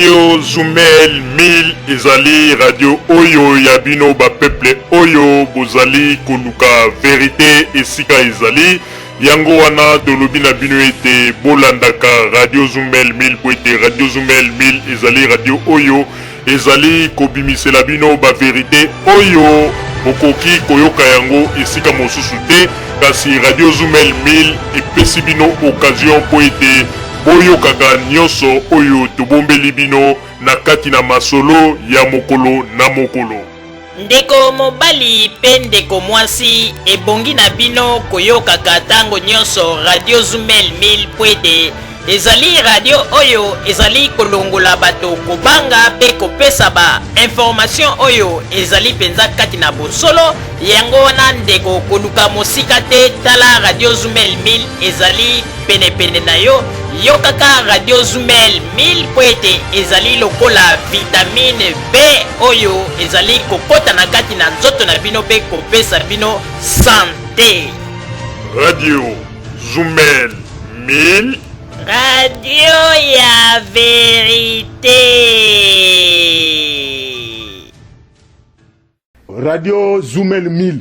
Radio Zumel 1000 ezali radio oyo ya bino ba peuple oyo bozali koluka verite esika ezali. Yango wana tolobi na bino ete bolandaka Radio Zumel 1000 po ete Radio Zumel 1000 ezali radio oyo ezali kobimisela bino ba verite oyo bokoki koyoka yango esika mosusu te, kasi Radio Zumel 1000 epesi bino occasion po ete boyokaka nionso oyo tobombeli bino na kati na masolo ya mokolo na mokolo. Ndeko mobali pe ndeko mwasi, ebongi na bino koyokaka tango nionso Radio Zumel 1000 po ete ezali radio oyo ezali kolongola bato kobanga pe kopesa ba information oyo ezali penza kati na bosolo. Yango wana ndeko, koluka mosika te, tala Radio Zumel 1000 ezali penepene na yo. Yokaka Radio Zumel 1000 mpo ete ezali lokola vitamine B oyo ezali kokota na kati na nzoto na bino mpe kopesa bino sante. Radio Zumel 1000. Radio ya verite. Radio Zumel 1000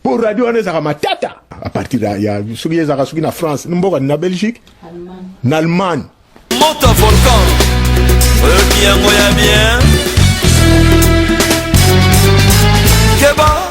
po radio wana ezalaka matata à partir ya soki ezalaka soki na France mboka na Belgique na Allemagne. Moto volcan oyoki yango ya bien keba.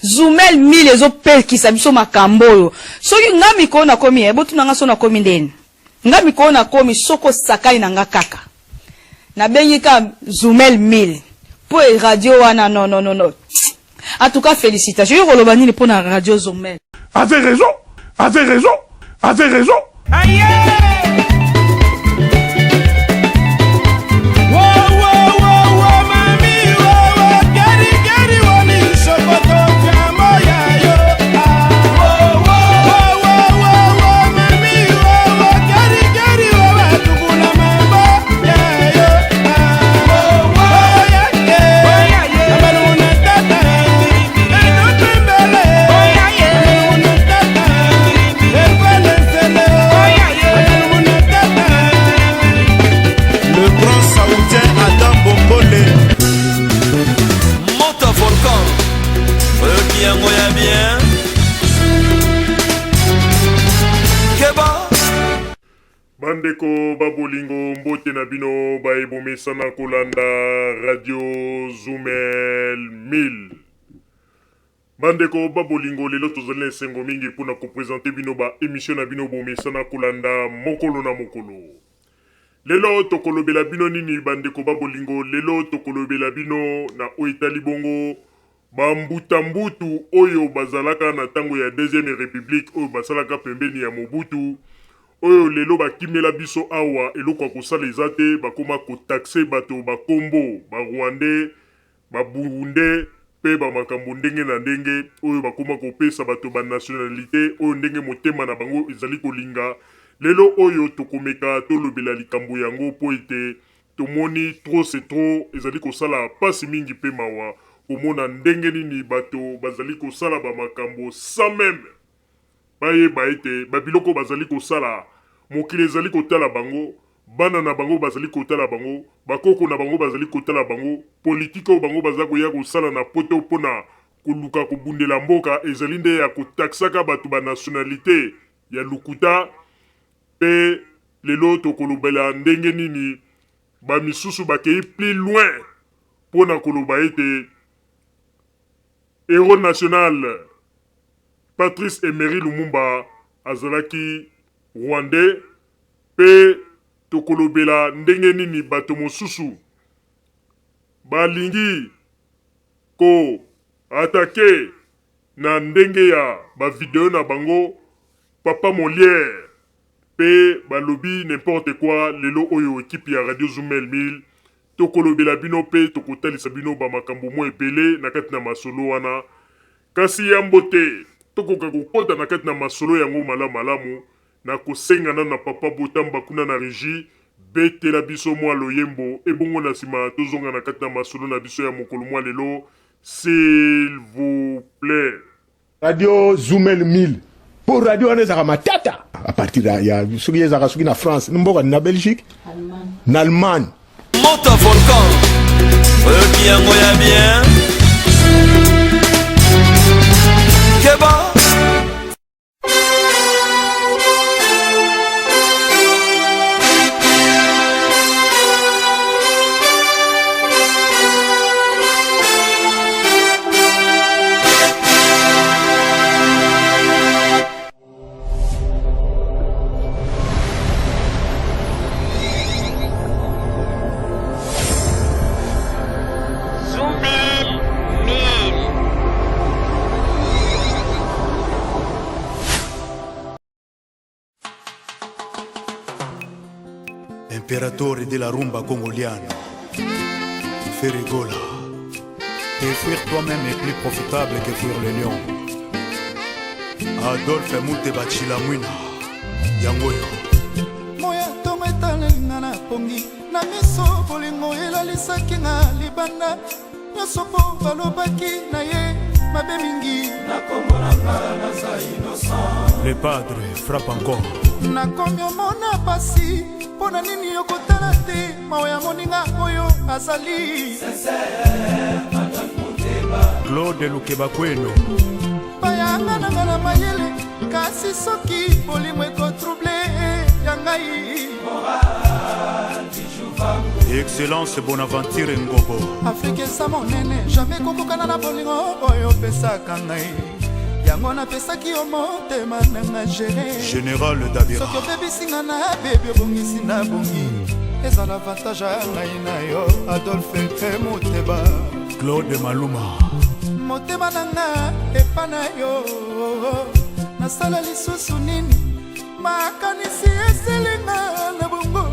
Zumel 1000 ezopekisa biso makambo oyo. Soki nga mikolo nakomi, eh, botuna nga so nakomi ndeni. Nga mikolo nakomi soko osakani na nga kaka. Nabengi ka Zumel 1000. Po e radio wana non non non non. En tout cas félicitations. Yo koloba nini pona radio Zumel? Avait raison, avait raison, avait raison. Le grand saoudien Adam Bombole. Moto volcan. Oyoki yango ya bien. Keba. Bandeko ba bolingo, mbote na bino baye bomesana kolanda Radio Zumel 1000. Bandeko ba bolingo, lelo tozali na esengo mingi mpo na ko presenter bino ba emissions na bino bomesana kolanda mokolo na mokolo. Lelo tokolobela bino nini bandeko ba bolingo? Lelo tokolobela bino na oyo etali bongo ba mbuta mbutu oyo bazalaka na tango ya deuxième republique oyo basalaka pembeni ya Mobutu, oyo lelo bakimela biso awa eloko ya kosala eza te, bakoma ko taxer bato ba kombo ba rwandais, ba burundais pe ba makambo ndenge na ndenge oyo bakoma kopesa bato ba nationalite oyo ndenge motema na bango ezali kolinga. Lelo oyo tokomeka tolobela likambo yango po ete tomoni trop c'est trop, ezali kosala pasi mingi pe mawa komona ndenge nini bato bazali kosala ba makambo sans meme bayeba ete ba biloko bazali kosala mokili ezali kotala bango, bana na bango bazali kotala bango, ba koko na bango bazali kotala bango, politique oyo bango baza koya kosala na poto pona koluka kobundela mboka ezali nde ya ko taxaka batu ba nationalite ya lokuta pe lelo tokolobela ndenge nini ba misusu bakeyi plus loin pona koloba ete heros national Patrice Emery Lumumba azalaki Rwandais pe tokolobela ndenge nini bato mosusu balingi ko attaquer na ndenge ya ba video na bango Papa Molière. Pe balobi n'importe quoi lelo oyo equipe ya radio Zumel 1000 tokolobela bino pe tokotalisa bino ba makambo mwa ebele na kati na masolo wana. Kasi yambo te tokoka kokota na kati na masolo yango malamu malamu, nakosenga nanu na papa Botamba kuna na regie betela biso mwa loyembo ebongo na sima tozonga na kati na masolo na biso ya mokolo mwa lelo s'il vous plait. Radio Zumel 1000 po radio wana ezalaka matata à partir ya, ya soki ezalaka soki na France mboka na Belgique na Allemagne Moto volcan oyoki yango ya bien keba. Zumel 1000. Imperatore della rumba congoliana, Ferregola. Te fuir toi-même est plus profitable que fuir le lion. Adolphe Muteba Chilamwina, yango oyo. Moya ntongo etalenga na pongi na miso, bolingo elalisaki nga libanda nyonso mpo balobaki na ye mabe mingi. Le padre frappe encore. Nakomi omona pasi, mpo na nini okotala te mawa ya moninga oyo azali? Claude Lukeba Kweno. Bayanga nanga na mayele, kasi soki bolingo ekotrouble ya ngai. Excellence Bonaventure Ngobo. Afrika eza monene, jamai kokokana na bolingo oyo opesaka ngai. Yango napesaki yo motema nanga, gere. Général Dabira. Soki obebisi nga na bebi, obongisi na bongi, ezala avantage ya ngai na yo. Adolphe e Moteba. Claude Maluma. Motema na nga epa na yo, nasala lisusu nini? Makanisi eselinga na bongo.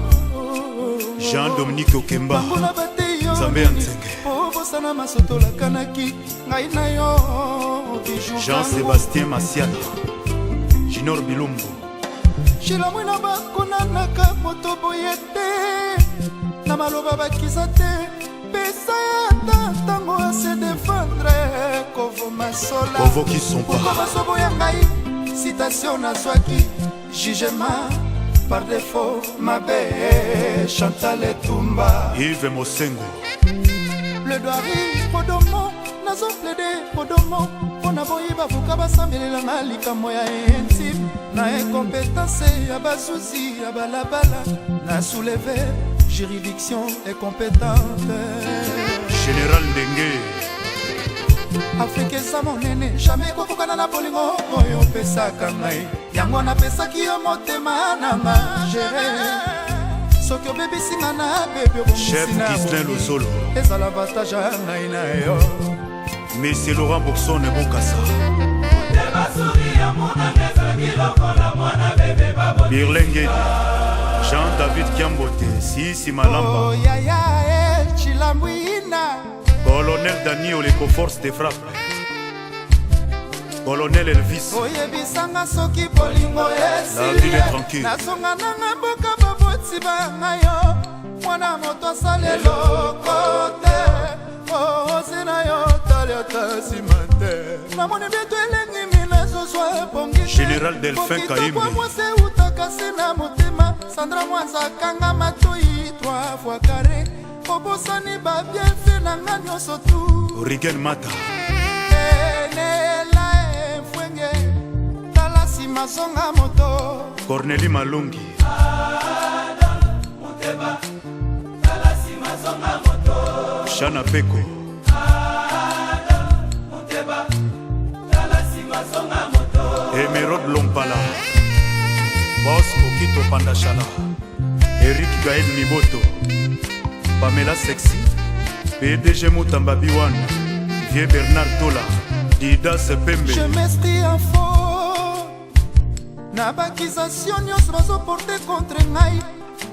Jean-Dominique Okemba. Banguna batei yo Nzambe ya nzenge. Po bosana masotolakanaki ngai na yo, bijou. Jean-Sébastien Masiala. Junior Bilumbu. Shilamwina, bakonanaka moto boye te, na maloba bakiza te, pesa ye ata ntango ase défendre. Kovoma sola. Kovo Kisompa. Poko basoboya ngai, citation nazwaki, jugement par défaut mabe. Chantal Etumba. Yves Mosengo. Plaidoirie podomo, nazoplaide podomo mpo na boyi bavuka basambelelanga likambo ya intime na incompétence ya bazuzi ya balabala na souleve juridiction incompétente. Général Ndenge. Afrika eza monene, jamai kokokana na bolingo oyo opesaka ngai. Yango napesaki yo motema na nga, gere. Soki obebisi nga na bebi, obongisi Chef na Ghislain bongi. Lozolo. Ezala avantage ya ngai na yo. Monsieur Laurent Bourson Bokassa. Birlengedi. Jean-David Kiambote. Sisi Malamba. Oh, yaya e Chilambwina. Colonel Dani Oleko, force de frappe. Colonel Elvis. Oyebisanga soki bolingo La ville est tranquille. Nazonga nanga mboka baboti banga yo. Mwana moto asala eloko te, ozi na yo tali ata nsima te. Namoni bieto elengi mina ezozwa pongi te. Général Delphin Kayembe. Mwasi eutaka se na motema. Sandra Mwanza, kanga matoi, trois fois carré, obosani babienfait na nga nyonso tu. Rigen Mata. Enela efwenge, tala nsima, zonga moto. Cornélie Malongi. Shana Peko. Emerod Lompala. Boss Okito Pandashala. Eric Gaël Miboto. Pamela Sexy. PDG Mutamba Biwan. Vieux Bernard Tola. Didas Pembe. Je m'inscris en faux. Na b'accusation nyonso bazo porter contre ngai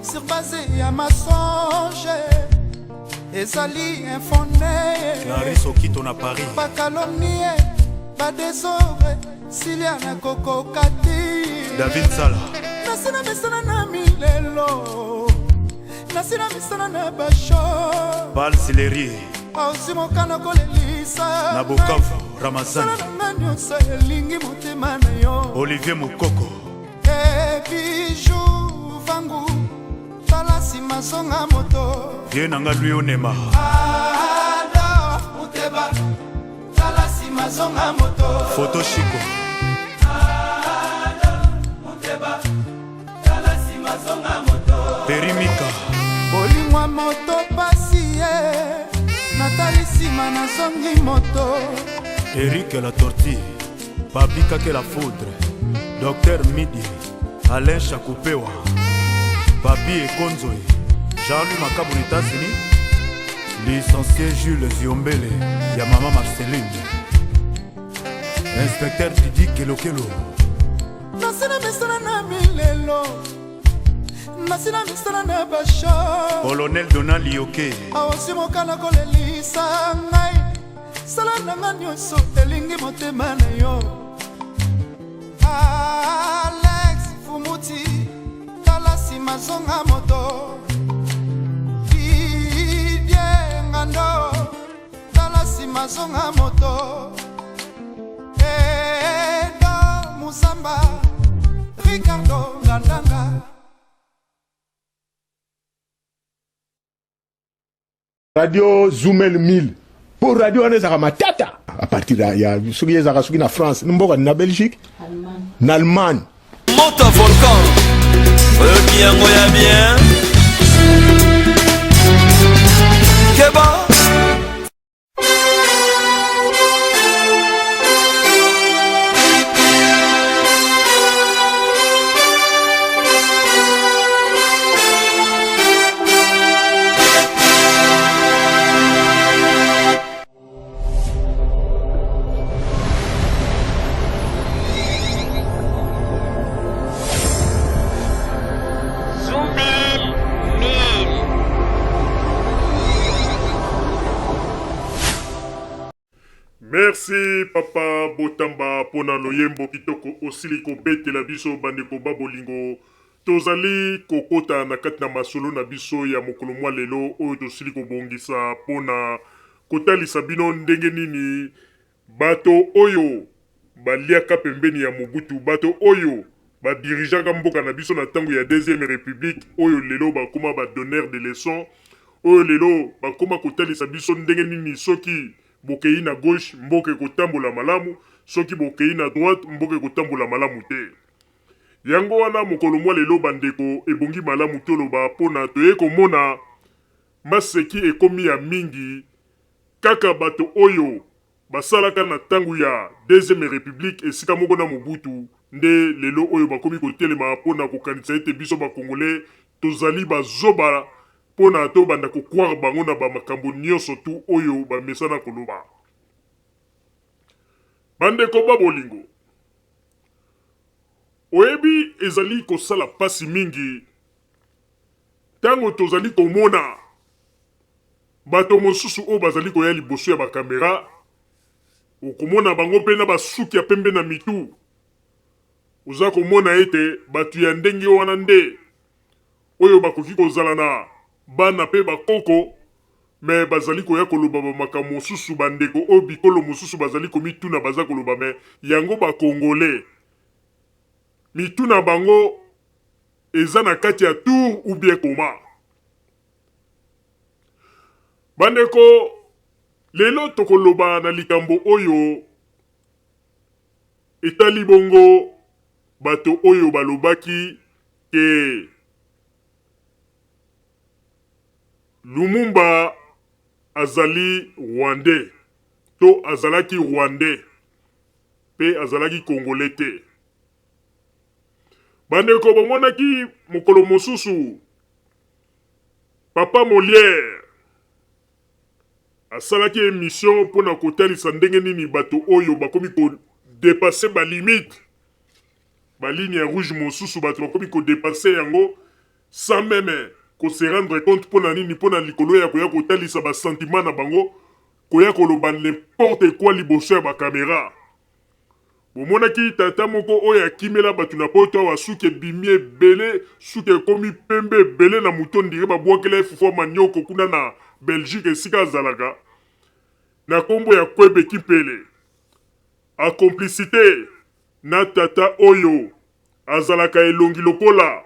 sur base ya mensonge ezali infonde. Clarisse Okito na Paris. Ba calomnie, ba desordre, Silia nakokoka te. David Sala. Nasi na mesana na milelo, nasi na mesana na basho. Pal Sileri. Ozwi mokano kolelisa na Bukavu Ramazani. Sala na nga nyonso elingi motema na yo. Olivier Mukoko. Eh, bijou vangu tala nsima zonga moto. Vieux na nga lui onema. Ada Muteba tala nsima zonga moto. Photo Chico. Ada Muteba tala nsima zonga moto. Peri Mika. Bolingwa moto pasi ye natali nsima nazongi moto. Eric la tortille, Papi Kake la foudre, Docteur Midi, Alain Chakupewa, Papi Ekonzoe, Jean-Louis Makabu na États-Unis, licencié Jules Ziombele ya Mama Marceline, Inspecteur Didi Kelokelo. Nasi na misala na milelo, nasi na misala na basho. Colonel Donald Yoke. Aosi mokana kolelisa ngai, sala na nga nyonso elingi motema na yo. Alex Fumuti, tala nsima zonga moto. Didier Ngando, tala nsima zonga moto. Edo Musamba, Ricardo Ngandanga. Radio Zumel 1000 po radio wana ezalaka matata à partir ya, ya soki ezalaka soki na France mboka na Belgique na Allemagne. Moto volcan oyoki yango ya bien keba. Zumel 1000. Merci papa Botamba pona loyembo kitoko osili kobetela biso bandeko ba bolingo. Tozali kokota na kati na masolo na biso ya mokolo mwa lelo oyo tosili kobongisa pona kotalisa bino ndenge nini bato oyo baliaka pembeni ya Mobutu, bato oyo ba dirigeaka mboka na biso na tango ya deuxième republique oyo lelo bakoma ba donneurs de leçons, oyo lelo bakoma kotalisa biso ndenge nini soki bokeyi na gauche mboka ekotambola malamu, soki bokeyi na droite mboka ekotambola malamu te. Yango wana mokolo mwa lelo bandeko ebongi malamu toloba pona toye komona maseki ekomi ya mingi kaka bato oyo basalaka na tango ya deuxième republique esika moko na Mobutu nde lelo oyo bakomi kotelema pona kokanisa ete biso ba congolais tozali ba zoba pona tobanda ko croire bango na ba makambo nionso tout oyo bamesana koloba. Bandeko ba bolingo, oyebi ezali kosala pasi mingi tango tozali komona bato mosusu oyo bazali koya liboso ya ba camera, okomona bango mpe na ba suki ya pembe na mitu, oza komona ete bato ya ndenge wana nde oyo bakoki kozala na bana mpe ba koko, mais bazali koya koloba ba makambo mosusu, ba ndeko oyo bikolo mosusu bazali komituna baza koloba mais yango ba congolais mitu na bango eza na kati ya tour ou bien comment? Bandeko, lelo tokoloba na likambo oyo etali bongo bato oyo balobaki ke Lumumba azali Rwandais to azalaki Rwandais pe azalaki Congolais te. Bandeko bomonaki mokolo mosusu Papa Molière asalaki emission mpo na kotalisa ndenge nini bato oyo bakomi ko depasser ba limites. Ba ligne ya rouge mosusu bato bakomi ko depasser yango sans meme ko se rendre compte mpo na nini, mpo na likolo ya koya kotalisa ba sentiments na bango, koya koloba n'importe quoi liboso ya ba camera. Bomonaki tata moko oyo akimela bato na poto awa, suki ebimi ebele, suki ekomi pembe ebele na moto, on dirait babwakela ye fufu ya manioko kuna na Belgique esika azalaka, na kombo ya Kwebe Kimpele. En complicite na tata oyo azalaka elongi lokola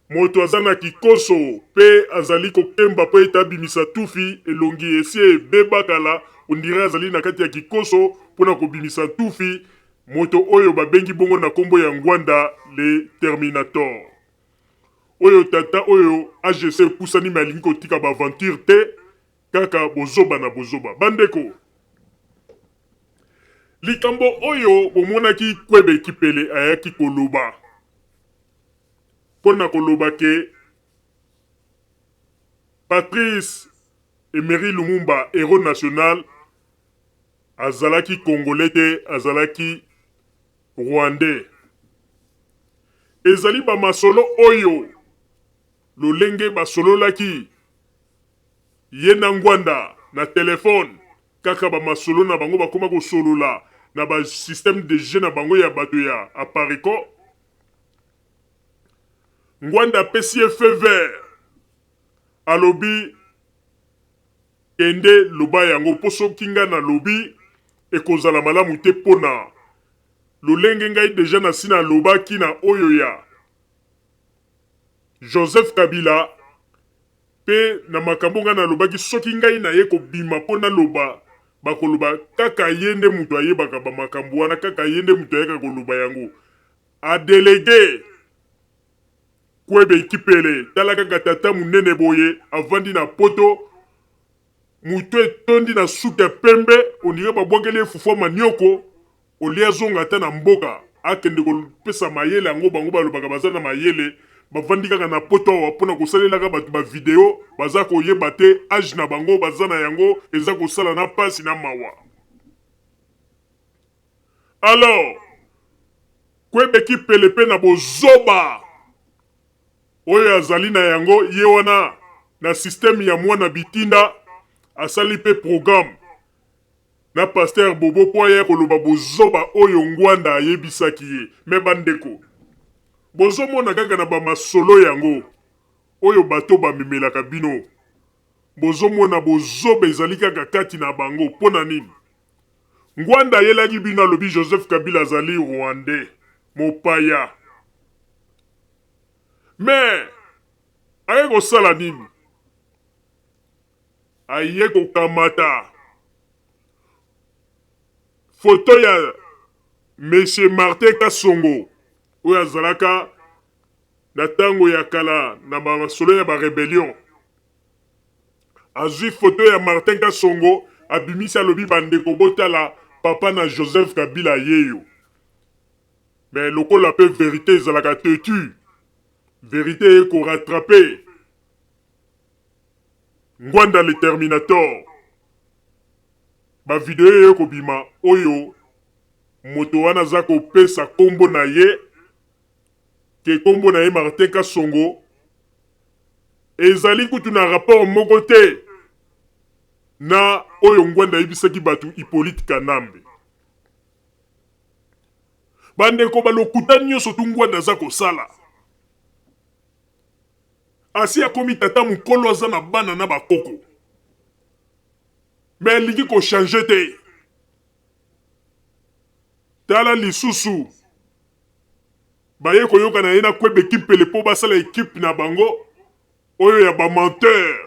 moto aza na kikoso pe azali kokemba po ete abimisa tufi, elongi esi ebeba kala, on dirait azali na kati ya kikoso pona kobimisa tufi, moto oyo babengi bongo na kombo ya Ngwanda le Terminator. Oyo tata oyo age epusani mais alingi kotika ba aventure te, Kaka bozoba na bozoba. Bandeko, likambo oyo bomonaki Kwebe Kipele ayaki koloba mpo na koloba ke Patrice Emery Lumumba, heros national, azalaki Congolais te, azalaki Rwandais. Ezali ba masolo oyo lolenge basololaki Ye na Ngwanda na telephone kaka ba masolo na bango bakoma kosolola na ba système de jeu na bango ya bato ya apareco. Ngwanda apesi ye feu vert alobi kende loba yango po soki nga nalobi ekozala malamu te pona lolenge ngai dejà nasi nalobaki na oyo ya Joseph Kabila. Pe na makambo ngai nalobaki, soki ngai naye kobima po naloba, bakoloba, Kaka ye nde mutu ayebaka ba makambo wana, kaka ye nde mutu ayaka koloba yango. A delegue Kwebe Kipele, tala kaka tata munene boye, avandi na poto, mutu etondi na suki ya pembe, on dirait babwakeli ye fufu ya manioko, Au lieu azonga ata na mboka akende kopesa mayele yango bango balobaka baza na mayele bavandi kaka na poto awa pona kosalelaka bato ba video baza koyeba te age na bango baza na yango eza kosala na pasi na mawa. Alors Kwebe Kipele pe na bozoba oyo azali na yango ye wana na système ya mwana bitinda asali pe programme na pasteur bobo po aya koloba bozoba oyo ngwanda ayebisaki ye mais ba ndeko bozo mona kaka na ba masolo yango oyo bato ba memelaka bino bozo mona bozoba ezali kaka kati na bango pona nini ngwanda ayelaki bino alobi Joseph Kabila azali rwandais mopaya mais aye kosala nini Aye kokamata photo ya Monsieur Martin Kasongo oyo azalaka na tango ya kala na masolo ya ba rebellion. Azui photo ya Martin Kasongo abimisi alobi ba ndeko botala papa na Joseph Kabila yeyo. Mais lokola pe verite ezalaka tetu, verite eye ko rattraper. Ngwanda le terminator ba video eye kobima oyo moto wana aza kopesa kombo na ye ke kombo na ye Martin Kasongo ezali kutu na rapport moko te na oyo Ngwanda ayebisaki bato Hippolyte Kanambe. Bandeko balokuta nyonso tu Ngwanda aza kosala. Asi akomi tata mukolo aza na bana na ba koko mais alingi ko changer te. Tala lisusu baye koyokana ye na Kwebe Kimpele po basala equipe na bango oyo ya ba menteurs.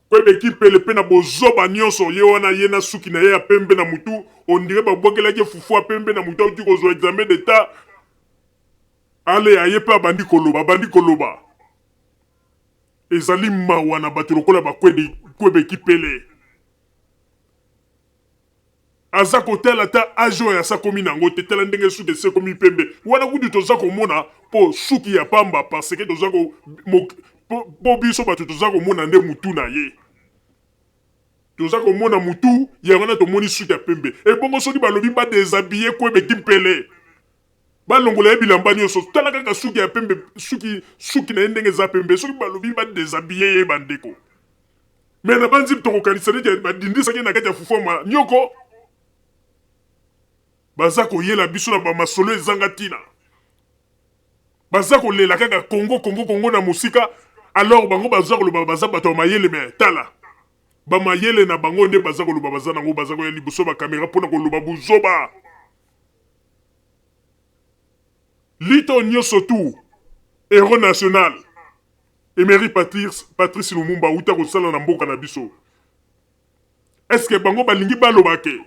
Kwebe Kimpele pe na bozoba nionso ye wana ye na suki na ye ya pembe na mutu on dirait babwakelaki ye fufu ya pembe na mutu awuti kozua examen d'etat. Ale aye pe abandi koloba, abandi koloba. Ezali mawa na bato lokola ba Kwebe Kipele. Aza kotala ata age oyo asi akomi na yango te, tala ndenge suki esi ekomi pembe. Wana kutu toza komona po suki ya pamba parce que toza ko po biso bato toza komona nde mutu na ye. Toza komona mutu yango wana tomoni suki ya pembe. Ebongo soki balobi ba deshabiller Kwebe Kimpele? Balongola ye bilamba nyonso. Tala kaka suki ya pembe, suki, suki na ye ndenge eza pembe. Soki balobi ba déshabiller ye bandeko. Mais nabanzi tokokanisa neti badindisaki ye na kati ya fufu ya manioko. Baza koyela biso na ba masolo ezanga tina. Baza kolela kaka Congo, Congo, Congo na mosika. Alors bango baza koloba baza bato ya mayele mais tala. Ba mayele na bango nde baza koloba baza nango baza koya liboso ba camera pona koloba buzoba. Lito nyoso tout hero national Emery Patrice, Patrice Lumumba awuta kosala na mboka na biso. Est-ce que bango balingi baloba ke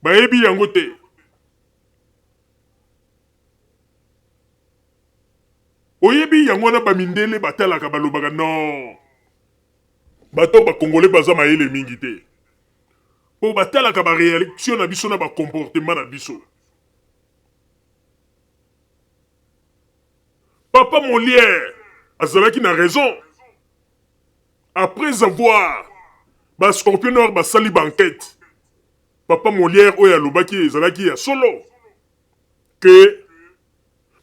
bayebi yango te? Oyebi yango wana ba mindele batalaka balobaka non bato ba congolais baza mayele mingi te po batalaka ba reaction na biso na ba comportement na biso. Papa Molière azalaki na raison après avoir ba scorpion noir basali ba enquête papa Molière oyo alobaki ezalaki ya solo que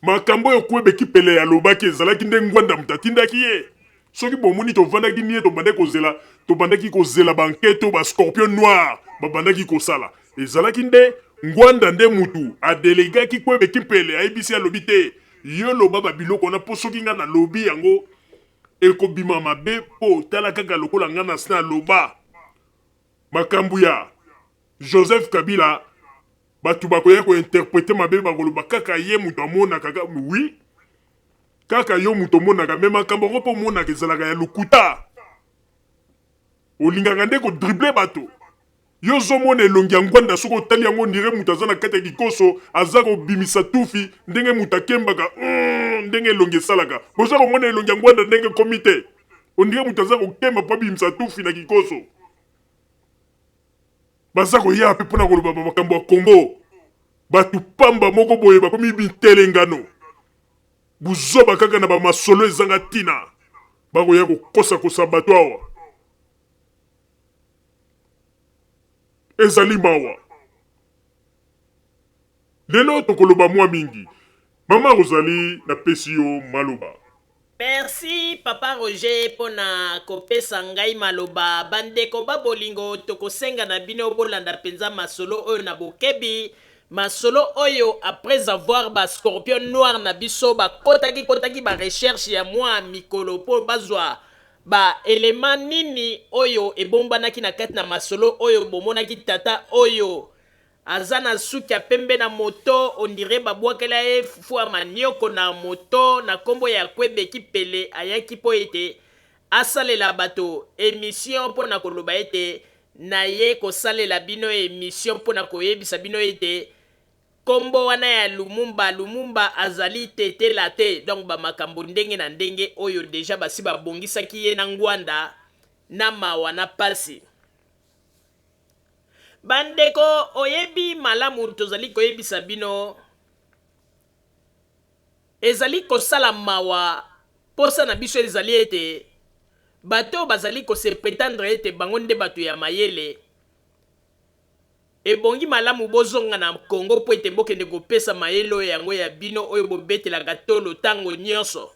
Makambo oyo Kwebe Kipele alobaki ezalaki nde Ngwanda moto atindaki ye. Soki bomoni tovandaki nie tobandaki kozela, tobandaki kozela ba enquete oyo ba scorpion noir babandaki kosala. Ezalaki nde Ngwanda nde mutu a delegaki Kwebe Kimpele ayebisi ye alobi te yo loba ba biloko wana po soki nga nalobi yango ekobima mabe po tala kaka lokola nga nasi naloba makambo ya Joseph Kabila. Batu bakoya ko interpreter mabe bakoloba kaka ye mutu amonaka kaka oui kaka yo mutu omonaka mais makambo yango pe omonaka ezalaka ya lokuta olingaka nde ko dribbler bato yo ozomona elongi ya ngwanda soki otali yango ondire mutu aza na kati ya kikoso aza kobimisa tufi ndenge mutu akembaka mm, ndenge elongi esalaka boza komona elongi ya ngwanda ndenge ekomi te ondire mutu aza kokemba mpo abimisa tufi na kikoso Baza koya pe pona koloba ba makambo ya Congo. Batu pamba moko boye bakomi bitelengano. Buzoba kaka na ba masolo ezanga tina. Bakoya kokosa kosa batu awa. Ezali mawa. Lelo tokoloba mwa mingi. Mama Rosalie napesi yo maloba. Merci papa Roger pona kopesa ngai maloba. Bandeko ba bolingo tokosenga na bino bolanda penza masolo oyo na bokebi. Masolo oyo après avoir ba scorpion noir na biso bakotaki kotaki ba recherche ya mua mikolo po bazua ba element nini oyo ebombanaki na kati na masolo oyo bomonaki tata oyo Aza na suki ya pembe na moto on dirait ba bwakela ye fufu ya manioko na moto na kombo ya kwebe kipele ayaki po ete asalela bato emission po na koloba ete naye kosalela bino emission po na koyebisa bino ete kombo wana ya lumumba lumumba azali tetela te donc ba makambo ndenge na ndenge oyo dejà basi babongisaki ye na ngwanda na mawa na pasi. Bandeko oyebi malamu tozali koyebisa bino ezali kosala mawa posa na biso ezali ete bato oyo bazali ko se pretendre ete bango nde bato ya mayele ebongi malamu bozonga na Congo mpo ete bokende kopesa mayele oyo yango ya bino oyo bobetelaka tolo tango nyonso.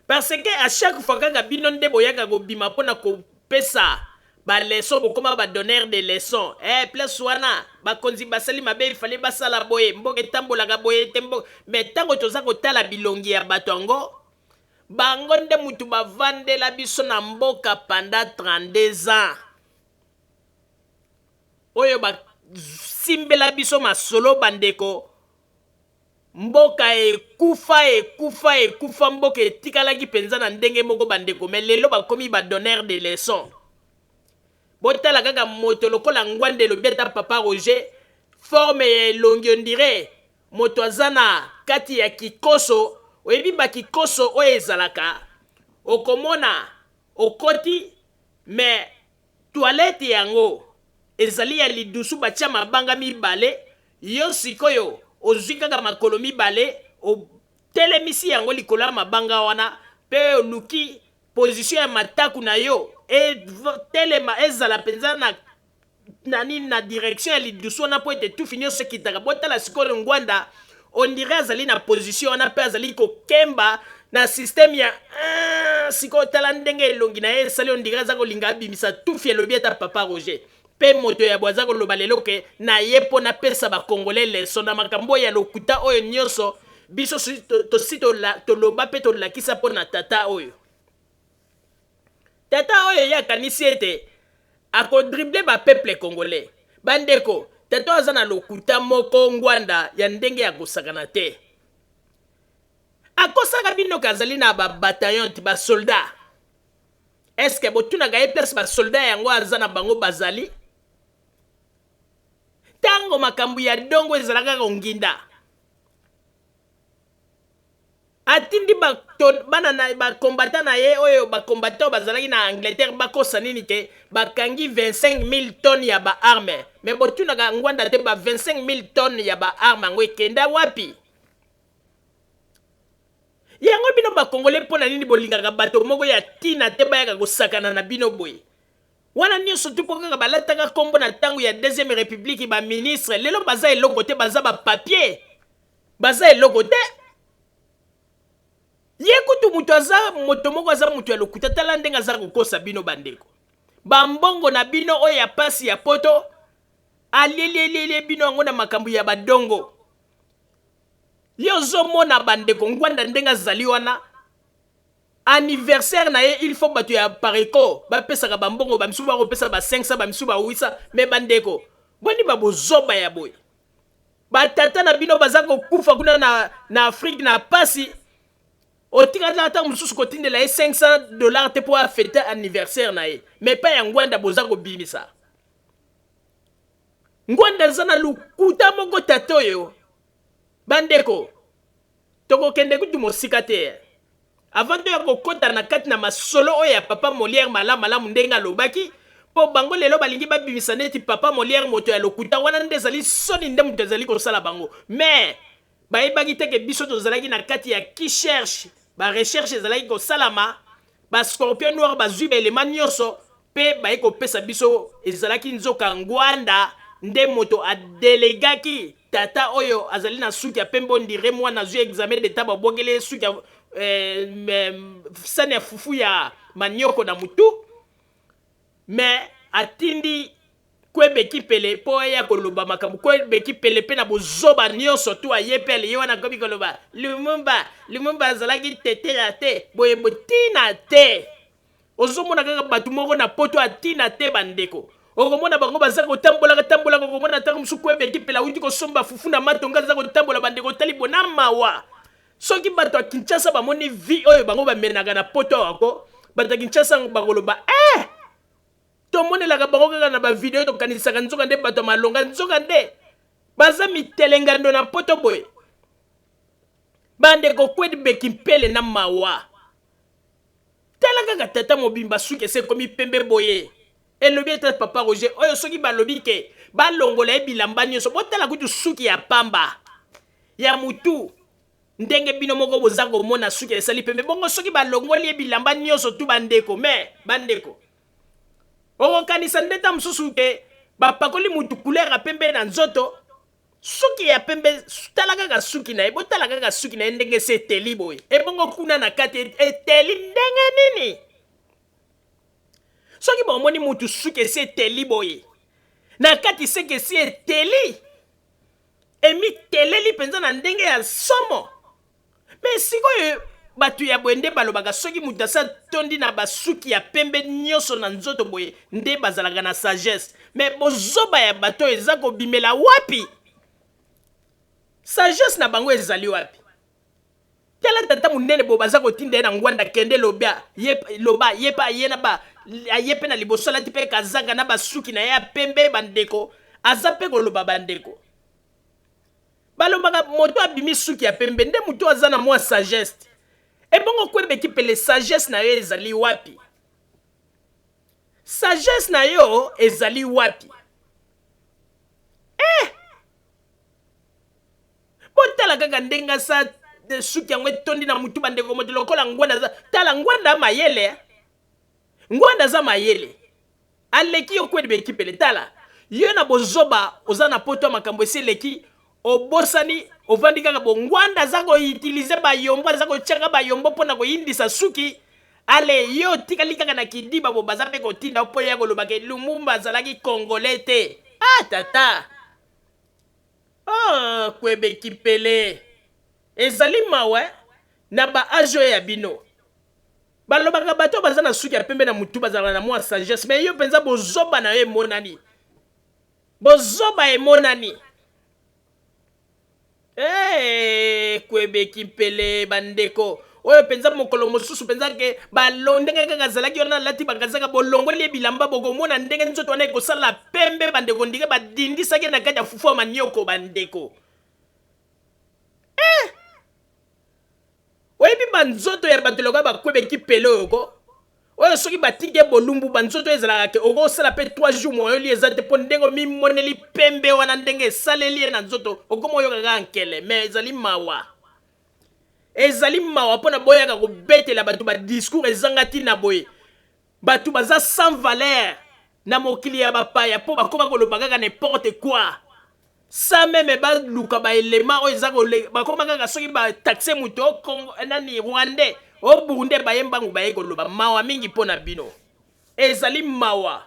Parce que à chaque fois kaka bino nde boyaka kobima pona kopesa ba leçon bokoma ba donneur de leçon eh place wana bakonzi basali mabe il fallait basala boye mboka etambolaka boye te mboka mais tango toza kotala bilongi ya bato yango bango nde mutu bavandela biso na mboka pendant 32 ans oyo basimbela biso masolo bandeko Mboka ekufa ekufa ekufa mboka etikalaki penza na ndenge moko ba ndeko mais lelo bakomi ba donneur de leçon botala kaka moto lokola ngwanda elobi ata papa Roger forme ya elongi on dirait moto aza na kati ya kikoso oyebi ba kikoso oyo ezalaka okomona okoti mais Toilette yango ezali ya lidusu batia mabanga mibale, yo sikoyo ozui kaka makolo mibale otelemisi yango likolo ya mabanga wana pe oluki position ya mataku na yo etelema ezala penza na na nini na direction ya lidusu wana mpo ete tufi nyonso ekitaka. Botala sikoyo Ngwanda, on dirait azali na position wana mpe azali kokemba na système ya sikoyo. Tala ndenge elongi na ye esali, on dirait aza kolinga abimisa tufi. Elobi ata papa Roger mpe moto ya bo aza koloba lelo ke na ye mpo napesa bakongolais leçon na makambo oyo ya lokuta oyo nyonso biso tosi toloba mpe tolakisa mpo na tata oyo. Tata oyo ye akanisi ete akodribler bapeuple congolais. Bandeko, tata oyo aza na lokuta moko, Ngwanda, ya ndenge ya kosakana te. Akosaka bino ke azali na babataillon te, basoldat. Est-ce botunaka ye place basoldat yango aza na bango bazali? Ntango makambo ya dongo ezalaka konginda, atindi bana na bakombata na ye oyo, bakombata oyo bazalaki na Angleterre, bakosa nini ke bakangi 25 000 tonnes ya baarmes. Mais botunaka Ngwanda te, ba 25 000 tonnes ya baarmes yango ekenda wapi? Yango bino bakongole, mpo na nini bolingaka bato moko ya ntina te bayaka kosakana na bino boye? Wana nyonso tu mpo kaka balataka nkombo na ntango ya Deuxième République baministre. Lelo baza eloko te, baza bapapier, baza eloko te. Ye kutu moto aza moto moko, aza moto ya lokuta. Tala ndenge aza kokosa bino, bandeko. Bambongo na bino oyo ya pasi ya poto, alielielielie bino yango na makambo ya badongo. Ye ozomona, bandeko, Ngwanda ndenge azali wana, anniversaire na ye, il faut bato ya Apareco bapesaka bambongo, bamisusu bakopesa ba 500, bamisusu ba 800. Mais bandeko, boni babozoba ya boye? Batata na bino baza kokufa kuna na Afrique na pasi, otikala ata mosusu kotindela ye 500 $ te mpo afêter anniversaire na ye. Mais pa ya Ngwanda boza kobimisa. Ngwanda aza na lokuta moko, tata oyo. Bandeko, tokokende kutu mosika te. Avant toya kokɔta na kati na masolo oyo ya papa Molière malamu malamu ndenge alobaki, mpo bango lelo balingi babimisa neti papa Molière moto ya lokuta. Wana nde ezali soni nde moto ezali kosala bango. Mais bayebaki te ke biso tozalaki na kati ya recherche, barecherche ezalaki kosalama, bascorpion noir bazwi baelema nyonso mpe baye kopesa biso. Ezalaki nzoka Ngwanda nde moto adelegaki tata oyo azali na suki ya pembe, on dirait mwana azwi examen d'état, babwakeli ye suki ya sani ya fufu ya manioko na mutu. Mais atindi Kwebeki Pele mpo aya koloba makambo. Kwebeki Pele mpe na bozoba nyonso tu aye mpe aleye wana, akomi koloba Lumumba, Lumumba azalaki tetela te boye botina te. Ozomona kaka bato moko na poto atina te. Bandeko, okomona bango baza kotambolaka tambolaka. Okomona ntango mosusu Kwebeki Pele awuti kosomba fufu na matonga, aza kotambola. Bandeko, otali bona mawa. Soki bato ya Kinshasa bamoni vie oyo bango bamenaka na poto awako, bato ya Kinshasa bakoloba: "Eh, tomonelaka bango kaka na bavideo, tokanisaka nzoka nde bato ya malonga, nzoka nde baza mitelengando na poto boye." Bandeko, Kwedibeki Mpele na mawa. Tala kaka tata mobimba, suki ese ekomi pembe boye. Elobi ete papa Roger oyo, soki balobi ke balongola ye bilamba nyonso, botala kutu suki ya pamba ya mutu ndenge bino moko boza komona, suki esali pembe bongo. Soki balongoli ye bilamba nyonso tu, bandeko, mais bandeko, okokanisa nde ta mosusu ke bapakoli mutu couleur ya pembe na nzoto, suki ya pembe. Tala kaka suki na ye, botala kaka suki na ye ndenge esi eteli boye. Ebongo kuna na kati eteli ndenge nini? Soki bomoni mutu suki esi eteli boye na kati, seke esi eteli, emiteleli mpenza na ndenge ya somo. Mais sikoyo bato ya boye nde balobaka, soki moto asi atondi na basuki ya pembe nyonso na nzoto boye, nde bazalaka na sagesse. Mais bozoba ya bato oyo eza kobimela wapi? Sagesse na bango ezali wapi? Tala tata monene boye, baza kotinda ye na Ngwanda: "Kende, loba." Ye loba, ye mpe aye na ba aye mpe na liboso, alati mpe kazaka na basuki na ye ya pembe. Bandeko, aza mpe koloba. Bandeko, balobaka moto abimi suki ya pembe nde moto aza na mwa sagesse. Ebongo Kwebeki Pele, sagesse na yo ezali wapi? Sagesse na yo ezali wapi? Eh, botala kaka ndenge asa suki yango etondi na mutu. Bandeko, moto lokola Ngwanda aza, tala Ngwanda mayele. Ngwanda aza mayele, aleki yo Kwedibeki Pele. Tala Yo na bozoba oza na poto ya makambo esi eleki obosani ovandi kaka bo ngwanda aza ko utiliser ba yombo aza kotiaka ba yombo mpo na koyindisa suki ale yo otikali kaka na kidiba bo baza mpe kotinda yo mpo ya koloba ke Lumumba azalaki congolais te ah tata oh kwebe kipele ezali mawa eh? na ba age oyo ya bino Balobaka bato oyo baza na suki ya pembe na mutu bazalaka na mua sagesse mais yo penza bozoba na yo emonani. Bozoba emonani. Eeee kwebe kimpele ba ndeko oyo penza mokolo mosusu penza ke balo ndenge kaka azalaki wana alati bakazaka bolongoli ye bilamba bokomona ndenge nzoto wana ekosala pembe bandeko ndike badindisaki ye na kati ya fufu ya manioko bandeko eh! Oyebi ba nzoto ya bato lokola ba kwebe kipele oyo ko? Oyo soki batiki ye bolumbu ba nzoto ezalaka ke okosala pe 3 jours moyen olia eza te po ndenge omimoneli pembe wana ndenge esaleli ye na nzoto okoma oyoka kaka nkele mais ezali mawa. Ezali mawa pona boyaka kobetela bato ba discours ezanga tina boye. Bato baza sans valeur na mokili ya bapaya po bakoma koloba kaka n'importe quoi. Sans meme baluka ba element oyo eza kole bakoma kaka soki ba taxe moto o Congo nani Rwandais o Burundais baye mbangu baye koloba mawa mingi mpo na bino. Ezali mawa.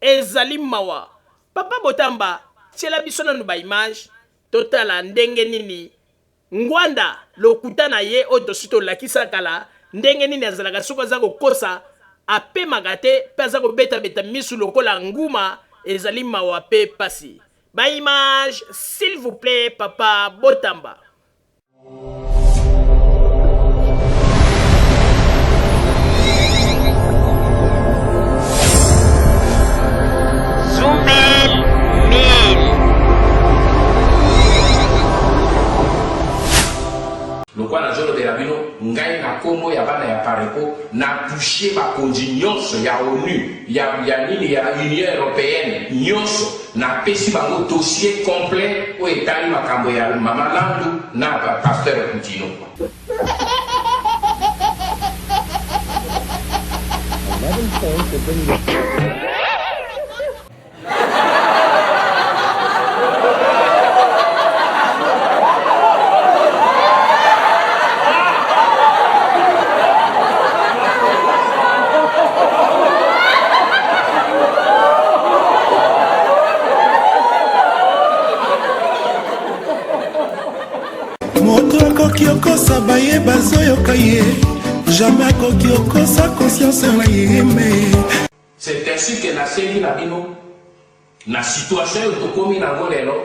Ezali mawa. Papa Botamba tiela biso nanu ba image totala ndenge nini Ngwanda lokuta na ye oyo tosi tolakisa kala ndenge nini azalaka soki aza kokosa apemaka te pe aza kobeta beta misu lokola nguma ezali mawa pe pasi ba image s'il vous plait papa botamba. Zumel 1000. Lokola nazolobela bino, ngai na kombo ya bana ya Apareco na touche bakonzi nyonso ya onu, ya, ya nini ya Union europeenne nyonso, napesi bango dossier complet oyo etali makambo ya mama Landu na pasteur Kutino. Moto akoki okosa baye bazoyoka ye jamais akoki okosa conscience na ye me C'est ainsi que nasengi na bino na situation oyo tokomi nango lelo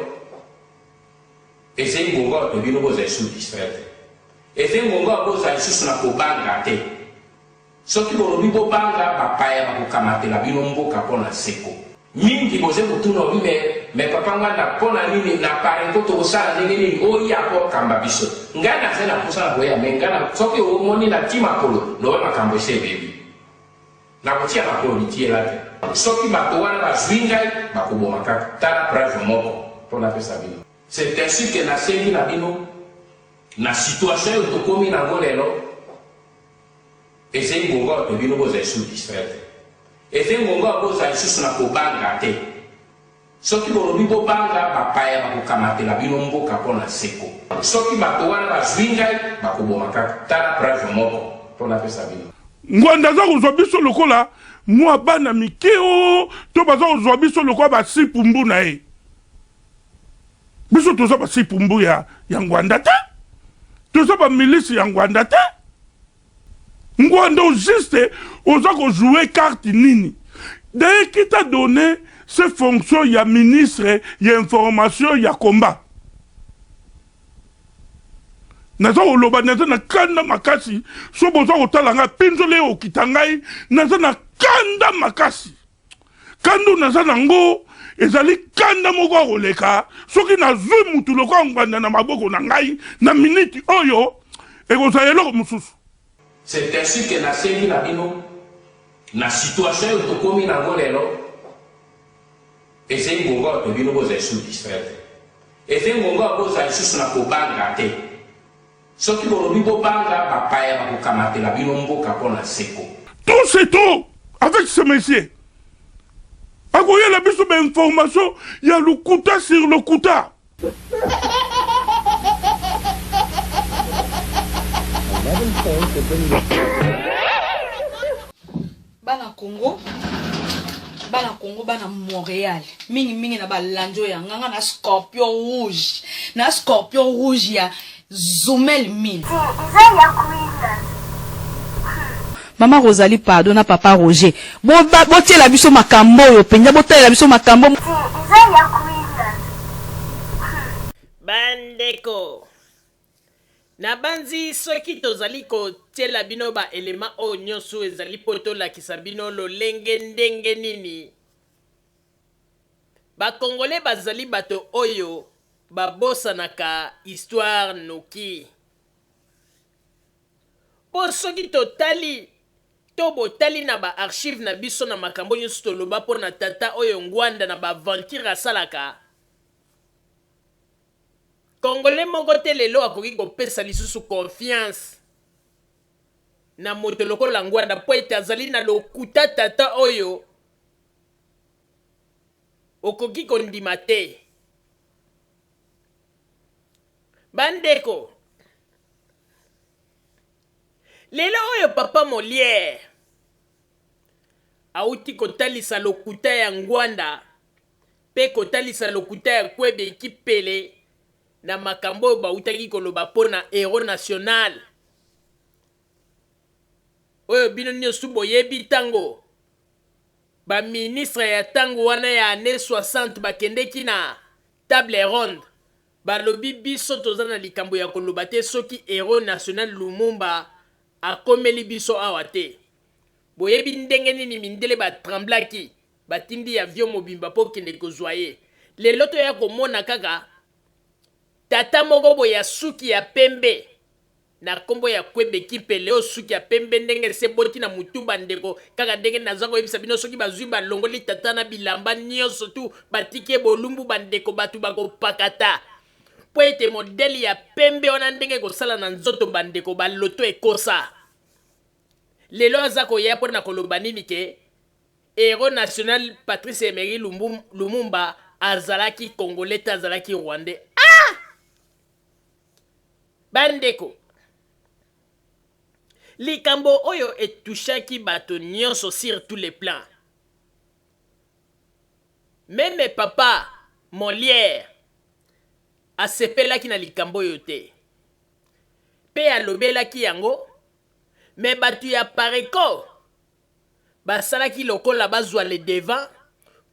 ezali ngonga oyo bino bozala lisusu distrait te ezali ngonga oyo bozala lisusu na kobanga te soki bolobi bobanga bapaya bakokamatela bino mboka mpo na seko mingi boze kotuna obi me me papa ngwanda mpo na nini na parenko tokosala ndenge nini oya mpo okamba biso ngai nazali na mposa na koya me ngai soki omoni na ti makolo loba makambo esi ebebi Nakotia makolo bitiela te. Soki bato wana bazui ngai, bakoboma kaka. Tala preuve moko mpo napesa bino. C'est ainsi que nasengi na bino, na situation oyo tokomi nango lelo, ezali ngonga oyo te bino bozala lisusu distrait te. Ezali ngonga oyo bozala lisusu na kobanga te. Soki bolobi bobanga, bapaya bakokamatela bino mboka mpo na seko. Soki bato wana bazui ngai, bakoboma kaka. Tala preuve moko mpo napesa bino. Ngwanda aza kozwa biso lokola mua bana mike oo to baza kozwa biso lokola ba sipumbu na ye? Biso toza ba sipumbu ya, ya Ngwanda te, toza ba milice ya Ngwanda te. Ngwanda au juste oza ko jouer carte nini? D'ailleurs qui t'a donne ce fonction ya ministre ya information ya combat? Naza koloba naza na kanda makasi so boza kotala ngai pinzoli ekokita ngai naza na kanda makasi kanda oyo naza nango ezali kanda moko ya koleka soki nazwi mutu lokola ngwanda na maboko na ngai na miniti oyo ekozala eloko mosusu. C'est ainsi que nasengi na bino na situation oyo tokomi nango lelo ezali ngonga oyo te bino bozala lisusu distrait te ezali ngonga oyo bozala lisusu na kobanga te Soki bolobi bobanga, bapaya bakokamatela bino mboka mpo na seko. Trop c'est trop avec ce monsieur. Akoyela biso ba information ya lokuta sur lokuta. Bana Congo, bana Congo, bana Montréal, mingi mingi na balandi oyo ya nga nga na scorpion rouge, na scorpion rouge ya Zumel 1000. Mama Rosalie pardon na papa Roger botiela biso makambo oyo mpenza botalela biso makambo. Bandeko, nabanzi soki tozali kotiela bino ba elema oyo nyonso ezali mpo tolakisa bino lolenge ndenge nini ba Congolais bazali bato oyo babosanaka histoire noki. Mpo soki totali to botali na ba archives na biso na makambo nyonso toloba mpo na tata oyo Ngwanda na ba aventures asalaka, Congolais moko te lelo akoki kopesa lisusu confiance na moto lokola Ngwanda mpo ete azali na lokuta tata oyo okoki kondima te. Bandeko, lelo oyo papa Molière auti kotalisa lokuta ya Ngwanda mpe kotalisa lokuta ya Kwebe Kipele na makambo oyo bautaki koloba mpo na hero national oyo bino nyonso boyebi ntango ba ministre ya ntango wana ya annee 60 bakendeki na table ronde Balobi biso toza na likambo ya koloba te soki heros national Lumumba akomeli biso awa te. Boyebi ndenge nini mindele ba tremblaki, batindi avion mobimba po kende kozua ye. Lelo toya komona kaka tata moko boye ya suki ya pembe na kombo ya Kwebe Kimpele oyo suki ya pembe ndenge esi eboti na mutu ba ndeko kaka ndenge naza koyebisa bino soki bazui balongoli tata na bilamba nionso tu batiki ye bolumbu ba ndeko batu bakopakata po ete modele ya pembe wana ndenge ekosala na nzoto ba ndeko ba loto ekosa lelo aza koya po na koloba nini ke Hero national Patrice Emery Lumumba azalaki congolais te azalaki rwandais ah! Bandeko, likambo oyo etouchaki bato nionso sur tous les plans. Meme papa Molière asepelaki na likambo oyo te pe alobelaki yango, mais bato ya Pareco basalaki lokola bazwa le devant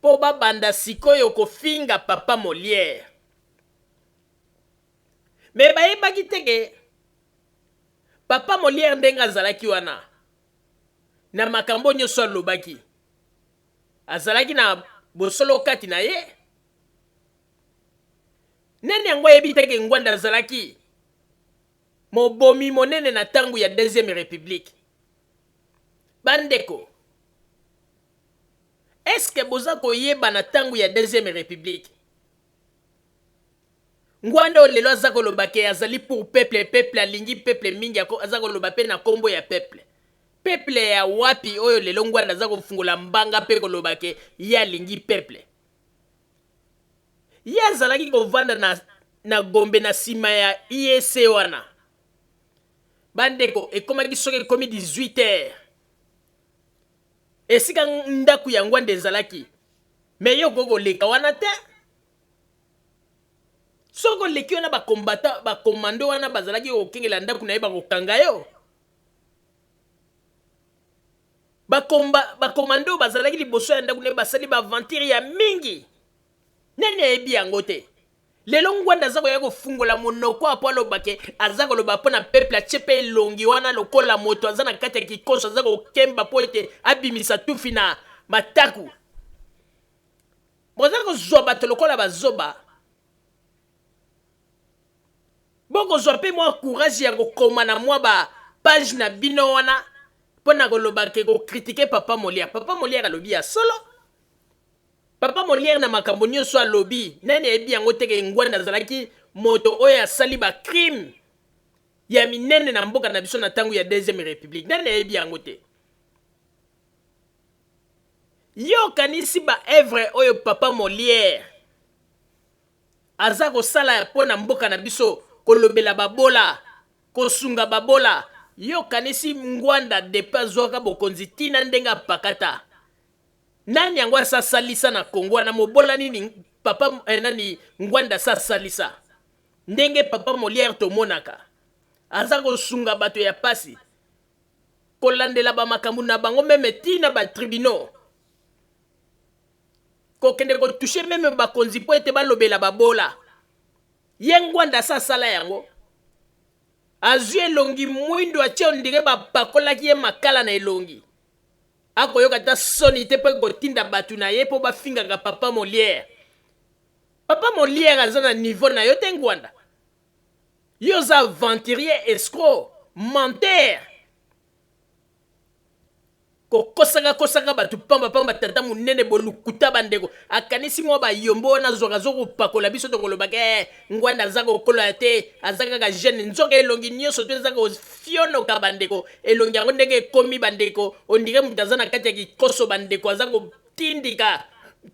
po babanda sikoyo kofinga papa Molière. Mais bayebaki te ke papa Molière ndenge azalaki wana na makambo nyonso alobaki azalaki na bosolo kati na ye. Nani yango ayebi te ke Ngwanda azalaki mobomi monene na tango ya deuxième republique? Bandeko, est-ce que boza koyeba na tango ya deuxième republique Ngwanda oyo lelo aza koloba ke azali pour peuple, peuple alingi peuple mingi aza koloba pe na kombo ya peuple. Peuple ya wapi oyo lelo Ngwanda aza kofungola mbanga pe koloba ke ye alingi peuple. Ye azalaki kovanda na, na Gombe na sima ya IEC wana. Bandeko, ekomaki soki ekomi 18 heures. Esika ndaku ya Ngwanda ezalaki. Mais yo okoki koleka wana te. Soki oleki wana ba combattant ba commando wana bazalaki kokengela ndako na ye bakokanga yo. Ba comba ba commando bazalaki liboso ya ndako na ye basali ba aventure ya mingi. Nani ayebi yango te? Lelo Ngwanda aza koya kofungola monoko apo aloba ke aza koloba mpo na peuple atie mpe elongi wana lokola moto aza na kati ya kikoso aza kokemba mpo ete abimisa tufi na mataku. Boza kozwa bato lokola bazoba. Bokozwa mpe mwa courage ya kokoma na mwa ba page na bino wana mpo na koloba ke kokritike Papa Molière. Papa Molière alobi ya solo. Papa Molière na makambo nyonso alobi, nani ayebi yango te ke Ngwanda azalaki moto oyo asali ba crime ya minene na mboka na biso na tango ya deuxième republique. Nani ayebi yango te? Yo okanisi ba oeuvre oyo papa Molière aza kosala mpo na mboka na biso, kolobela babola, kosunga babola, yo okanisi Ngwanda depuis azwaka bokonzi ti na ndenge apakata, nani yango asi asalisa na Congo wana, mobola nini papa eh, nani Ngwanda asi asalisa? Ndenge papa Molière tomonaka aza kosunga bato ya pasi, kolandela ba makambo na bango meme ti na ba tribunaux, kokende ko toucher meme bakonzi mpo ete balobela babola. Ye Ngwanda asi asala yango, azwi elongi mwindu atie ondire bapakolaki ye makala na elongi, akoyoka ata soni te mpo kotinda bato na ye mpo bafingaka papa Molière. Papa Molière aza na niveau na yo te Ngwanda. Yo oza aventurier escroc, menteur. Kokosaka kosaka bato pamba pamba tata munene bolukuta bandeko akanisi mwa bayombo wana azwaka azo kopakola biso tokolobaka eh, Ngwanda aza kokola te aza kaka jeune nzoka elongi nyonso to eza kofionoka bandeko elongi yango ndenge ekomi bandeko ondire moto aza na kati ya kikoso bandeko aza kotindika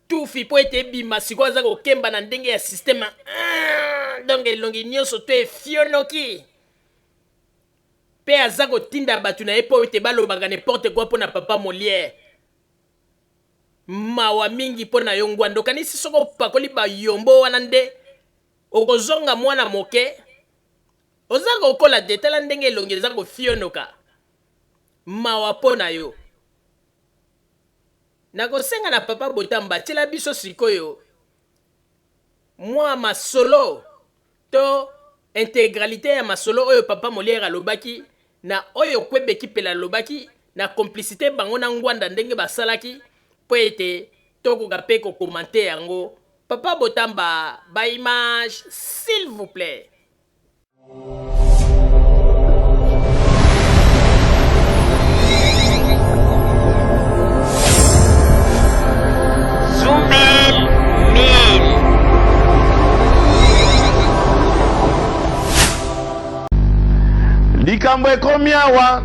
tufi mpo ete ebima sikoyo aza kokemba na ndenge ya systeme ah, donc elongi nyonso to efionoki mpe aza kotinda bato na ye mpo ete balobaka n'importe quoi mpo na papa Molière. Mawa mingi mpo na yo Ngwanda, okanisi soki opakoli bayombo wana nde okozonga mwana moke? Oza kokola te, tala ndenge elongi eza kofionoka. Mawa mpo na yo. Nakosenga na papa Botamba atiela biso sikoyo mwa masolo to integralite ya masolo oyo papa Molière alobaki na oyo Kwebe Kipela alobaki na complicite bango na Ngwanda ndenge basalaki mpo ete tokoka mpe ko commenter yango. Papa Botamba ba images s'il vous plait. Likambo ekomi awa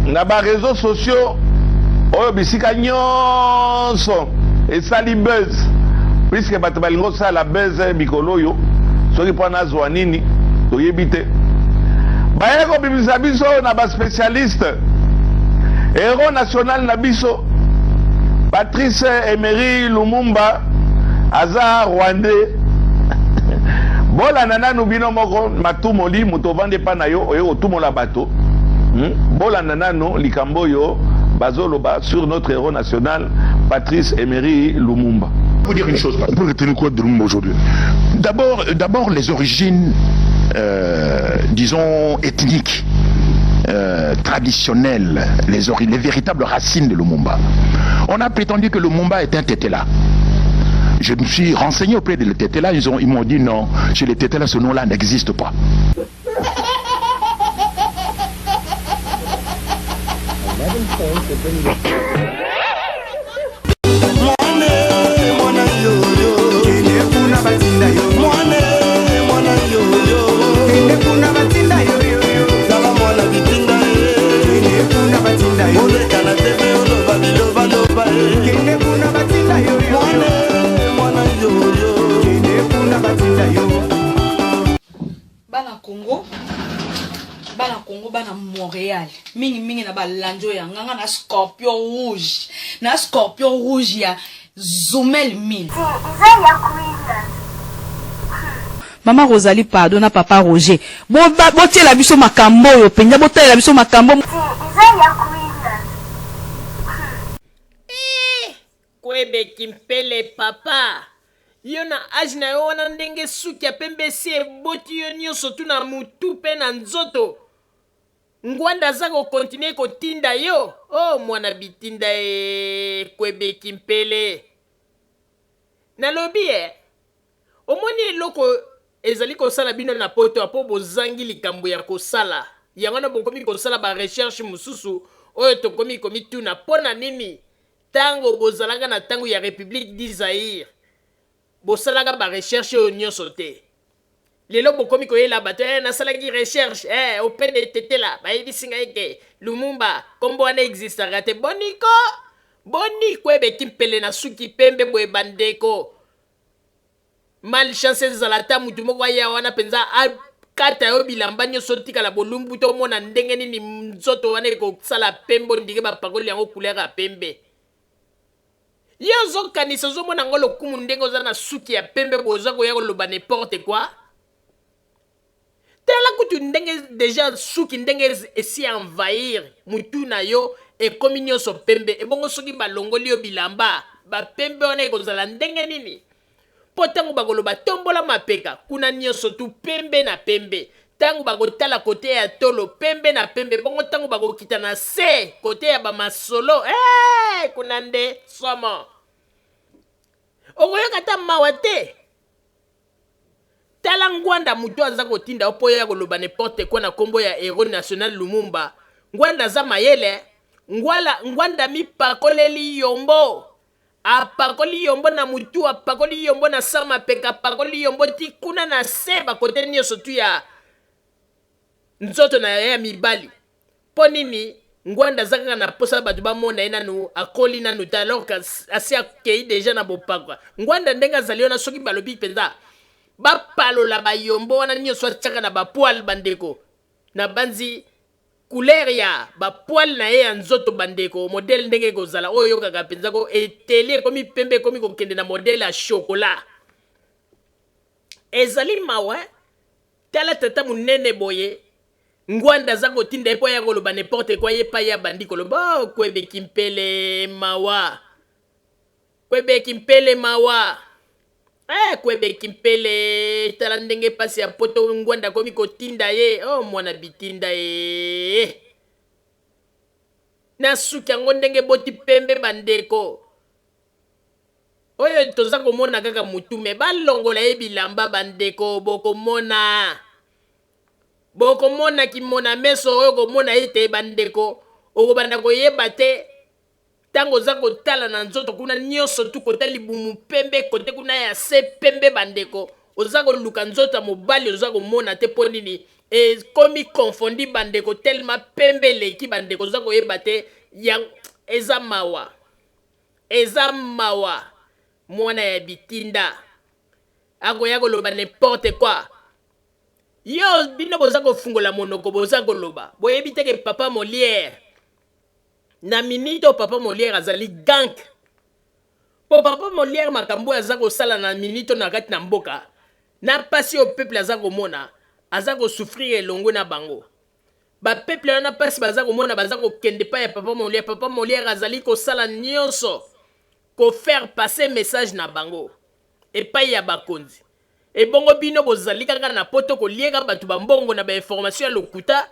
na ba reseaux sociaux oyo bisika nyonso esali buzz puisque bato balingi kosala buzz mikolo oyo soki mpo nazwa nini toyebi te baye kobimisa biso na ba spécialiste héros national na biso Patrice Emery Lumumba aza rwandais bolanda nanu bino moko matumoli moto ovandi epa na yo oye kotumola bato hmm? Bolanda nanu likambo oyo bazoloba sur notre héros national Patrice Emery Lumumba. Vous dire une chose, on peut retenir quoi de Lumumba aujourd'hui? D'abord, d'abord les origines, disons, ethniques, traditionnelles, les, les véritables racines de Lumumba. On a prétendu que Lumumba est un Tetela. Je me suis renseigné auprès de Tetela, ils ont, ils m'ont dit non, chez les Tetela, ce nom-là n'existe pas. Bana Congo, bana Congo, bana Montréal, mingi mingi na balandi oyo ya nga nga na scorpion rouge, na scorpion rouge ya Zumel 1000. Mama Rosalie pardon na papa Roger botiela biso makambo oyo mpenza botalela biso makambo. Eh, Kwebe Kimpele papa yo na age na yo wana ndenge suki ya pembe esi eboti yo nionso tu na mutu pe na nzoto Ngwanda aza ko continuer kotinda yo oh mwana bitinda eeh Kwebe Kimpele nalobi eh omoni eloko ezali kosala bino na poto po bozangi likambo ya kosala yango wana bokomi kosala ba recherche mosusu oyo tokomi komituna pona nini Tango bozalaka na tango ya republique du Zaïre bosalaka ba recherche oyo nionso te. Lelo bokomi koyela bato eh nasalaki recherche eh auprès de Tetela bayebisi ngai ke Lumumba kombo wana existaka te. Boni ko? Boni kwebe kimpele na suki pembe boye bandeko. Malchance ezala ata mutu moko aya wana mpenza akata yo bilamba nyonso otikala bolumbu tomona ndenge nini nzoto wana ekosala pembe ondike bapakoli yango couleur ya pembe. Yo ozokanisa ozomona yango lokumu ndenge oza na suki ya pembe boye oza koya koloba n'importe quoi. Tala kutu ndenge deja suki ndenge esi envahir mutu na yo ekomi nyonso pembe ebongo soki balongoli yo bilamba bapembe wana ekozala ndenge nini mpo ntango bakoloba tombola mapeka kuna nyonso tu pembe na pembe ntango bakotala kote ya tolo pembe na pembe bongo ntango bakokita na se kote ya bamasolo hey, eh, kuna nde somo okoyoka ata mawa te Tala Ngwanda mutu aza kotinda yo po oya koloba n'importe quoi na kombo ya heros national Lumumba. Ngwanda aza mayele. Ngwala Ngwanda amipakoleli yombo. Apakoli yombo na mutu, apakoli yombo na sa mapeka, apakoli yombo ti kuna na se ba kote nioso tu ya nzoto na ye ya mibali. Mpo nini Ngwanda aza kaka na posa bato bamona ye nanu akoli nanu te alors que asi akei deja na bopakwa. Ngwanda ndenge azali wana soki balobi mpenza bapalola bayombo wana nyonso atiaka na bapoile bandeko nabanzi couleur ya bapoile na ye ya nzoto bandeko modele ndenge ekozala oyo oyokaka mpenza ko eteli ekomi pembe ekomi kokende na modele ya chocolat ezali mawa tala tata monene boye Ngwanda aza kotinda ye po aya koloba n'importe quoi ye epai ye abandi koloba oh, kwebe kimpele mawa kwebe kimpele mawa eh, kwebe kimpele tala ndenge pasi ya poto ngwanda akomi kotinda ye oh, mwana bitinda ye na suki yango ndenge eboti pembe bandeko oyo toza komona kaka mutu me balongola ye bilamba bandeko bokomona Bokomona kimona meso oyo komona ete bandeko okobanda koyeba te ntango oza kotala na nzoto kuna nyonso tu kota libumu pembe kote kuna ya se pembe bandeko oza koluka nzoto ya mobali oza komona te mpo nini ekomi confondi bandeko telema pembe eleki bandeko oza koyeba te ya eza mawa eza mawa mwana ya bitinda akoya koloba n'importe quoi Yo bino boza kofungola monoko boza koloba boyebi te ke papa Molière na minute oyo papa Molière azali gank po papa Molière makambo oyo aza kosala na minute oyo na kati na mboka na pasi oyo peuple aza komona aza kosouffrir elongo na bango ba peuple wana pasi baza komona baza kokende epai ya papa Molière papa Molière azali kosala nyonso ko faire passer message na bango epai ya bakonzi Ebongo bino bozali kaka na poto kolieka batu ba mbongo na ba information ya lokuta,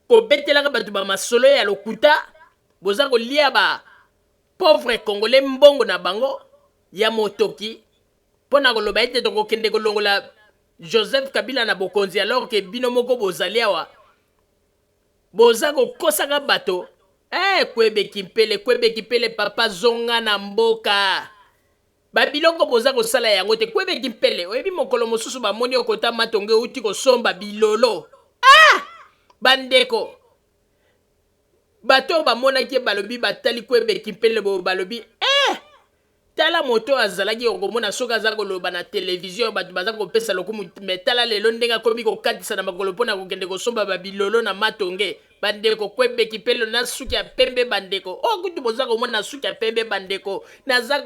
kobetelaka batu ba masolo ya lokuta, boza kolia ba pauvre congolais mbongo na bango ya motoki pona koloba ete tokokende kolongola Joseph Kabila na bokonzi alors que bino moko bozali awa boza kokosaka bato. Eh, kwebe kimpele, kwebe kimpele papa zonga na mboka. Ba biloko boza kosala yango te kwebe kimpele oyebi mokolo mosusu bamoni yo kota matonge outi kosomba bilolo ah! Bandeko bato oyo bamonaki ye balobi batali kwebe kimpele boyo balobi eh! Tala moto oyo azalaki okomona soki aza koloba na televizio bato baza kopesa lokumu me tala lelo ndenge akomi kokatisa na makolo mpo na kokende kosomba babilolo na matonge bandeko kwebe kipelo na suki ya pembe bandeko o oh, kutu boza komona suki ya pembe bandeko naza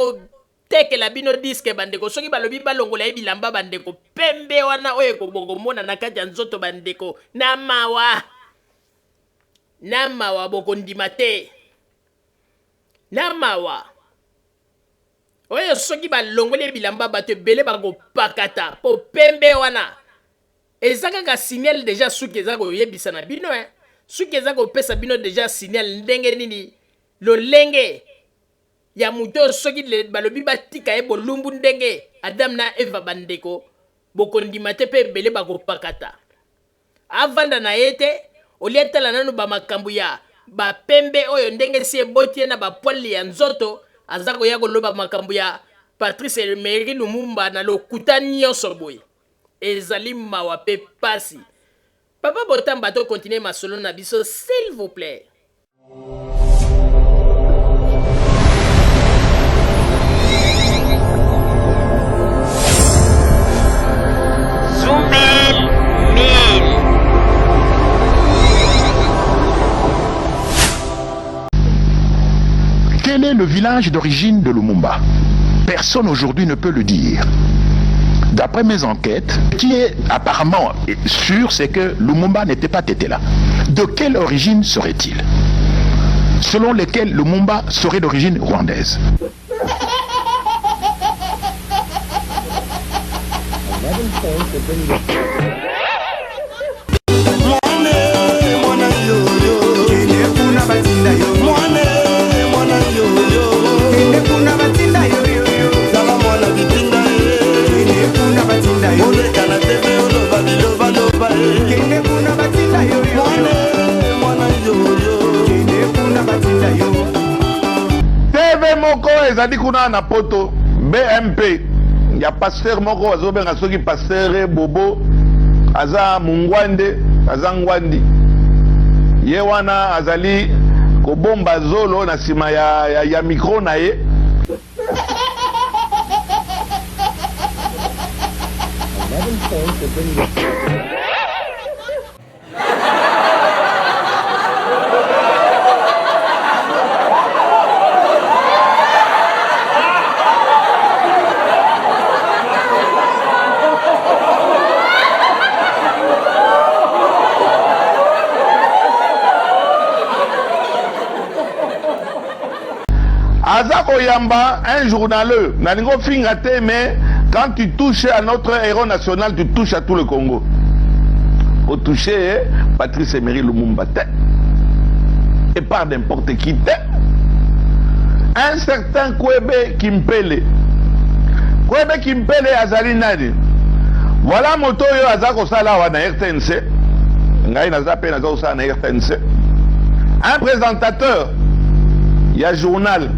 kotekela bino diske bandeko soki balobi balongola ye bilamba bandeko pembe wana oyo ekobokomona na kati ya nzoto bandeko na mawa na mawa bokondima te na mawa oyo soki balongoli ye bilamba bato ebele bakopakata mpo pembe wana Eza kaka signal dejà suki eza koyebisa na bino eh. Suki eza kopesa bino dejà signal ndenge nini lolenge ya moto oyo soki balobi batika ye bolumbu ndenge Adam na Eva bandeko bokondima te mpe ebele bakopakata. Avanda na ye te olie atala nanu ba makambo ya ba pembe oyo ndenge esi eboti ye na ba poils ya nzoto aza koya koloba makambo ya Patrice Emery Lumumba na lokuta nyonso boye. Ezali mawa pe pasi. Papa Botamba to continuer masolo na biso s'il vous plait. Quel est le village d'origine de Lumumba Personne aujourd'hui ne peut le dire. D'après mes enquêtes, qui est apparemment sûr, c'est que Lumumba n'était pas Tetela. De quelle origine serait-il Selon lesquels Lumumba serait d'origine rwandaise. TV moko ezali kuna na poto BMP ya pasteur moko azobenga soki pasteur Bobo aza mungwande aza ngwandi ye wana azali kobomba zolo na nsima ya, ya, ya micro na ye aza koyamba un journaleux nalingi ofinga te mais quand tu touches à notre héros national tu touches à tout le Congo otouche Patrice Emery Lumumba te et par n'importe qui te un certain Kwebe Kimpele Kwebe Kimpele azali nani voilà moto oyo aza kosala awa na RTNC ngai naza mpe naza kosala na RTNC un présentateur ya journal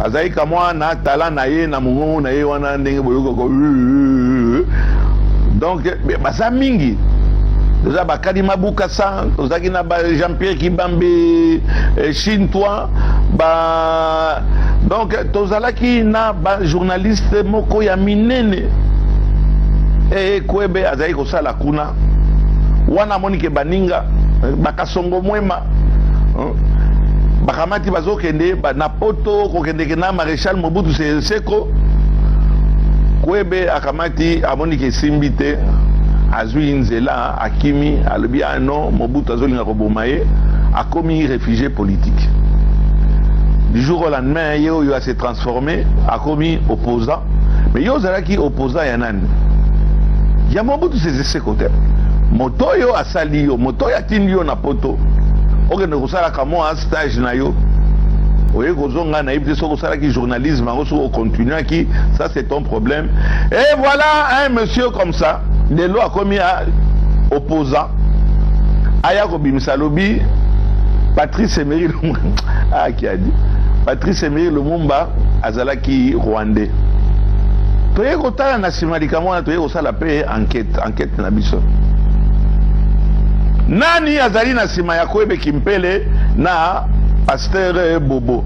azali kamwa na talent na ye na mongongo na ye wana ndenge boyokaka donc baza mingi toza bakadi mabukasa tozalaki na ba jean pierre kibambe eh, chintwa ba donc tozalaki na bajournaliste moko ya minene ee kwebe azalaki kosala kuna wana amoni ke baninga bakasongo mwema bakamati bazokende na poto kokendeke na maréchal mobutu sese seko kwebe akamati amoni ke esimbi te azwi nzela akimi alobi ah non mobutu azolinga koboma ye akomi réfugié politique du jour au lendemain ye oyo ase transformé akomi opposant mais yo ozalaki opposant ya nani ya mobutu sese seko te moto oyo asali yo moto oyo atindi yo na poto okende kosalaka mwa stage na yo oye kozonga nayebi te soki osalaki journalisme yango soki ocontinuaki ça c'est ton problème et voilà un monsieur comme ça lelo akomi a opposant aya kobimisa alobi Patrice Emery Lumumba ah, qui a dit Patrice Emery Lumumba azalaki rwandais toye kotala na nsima likambo wana toye kosala mpe enquête enquête na biso nani azali na nsima ya Kwebe Kimpele na pasteur Bobo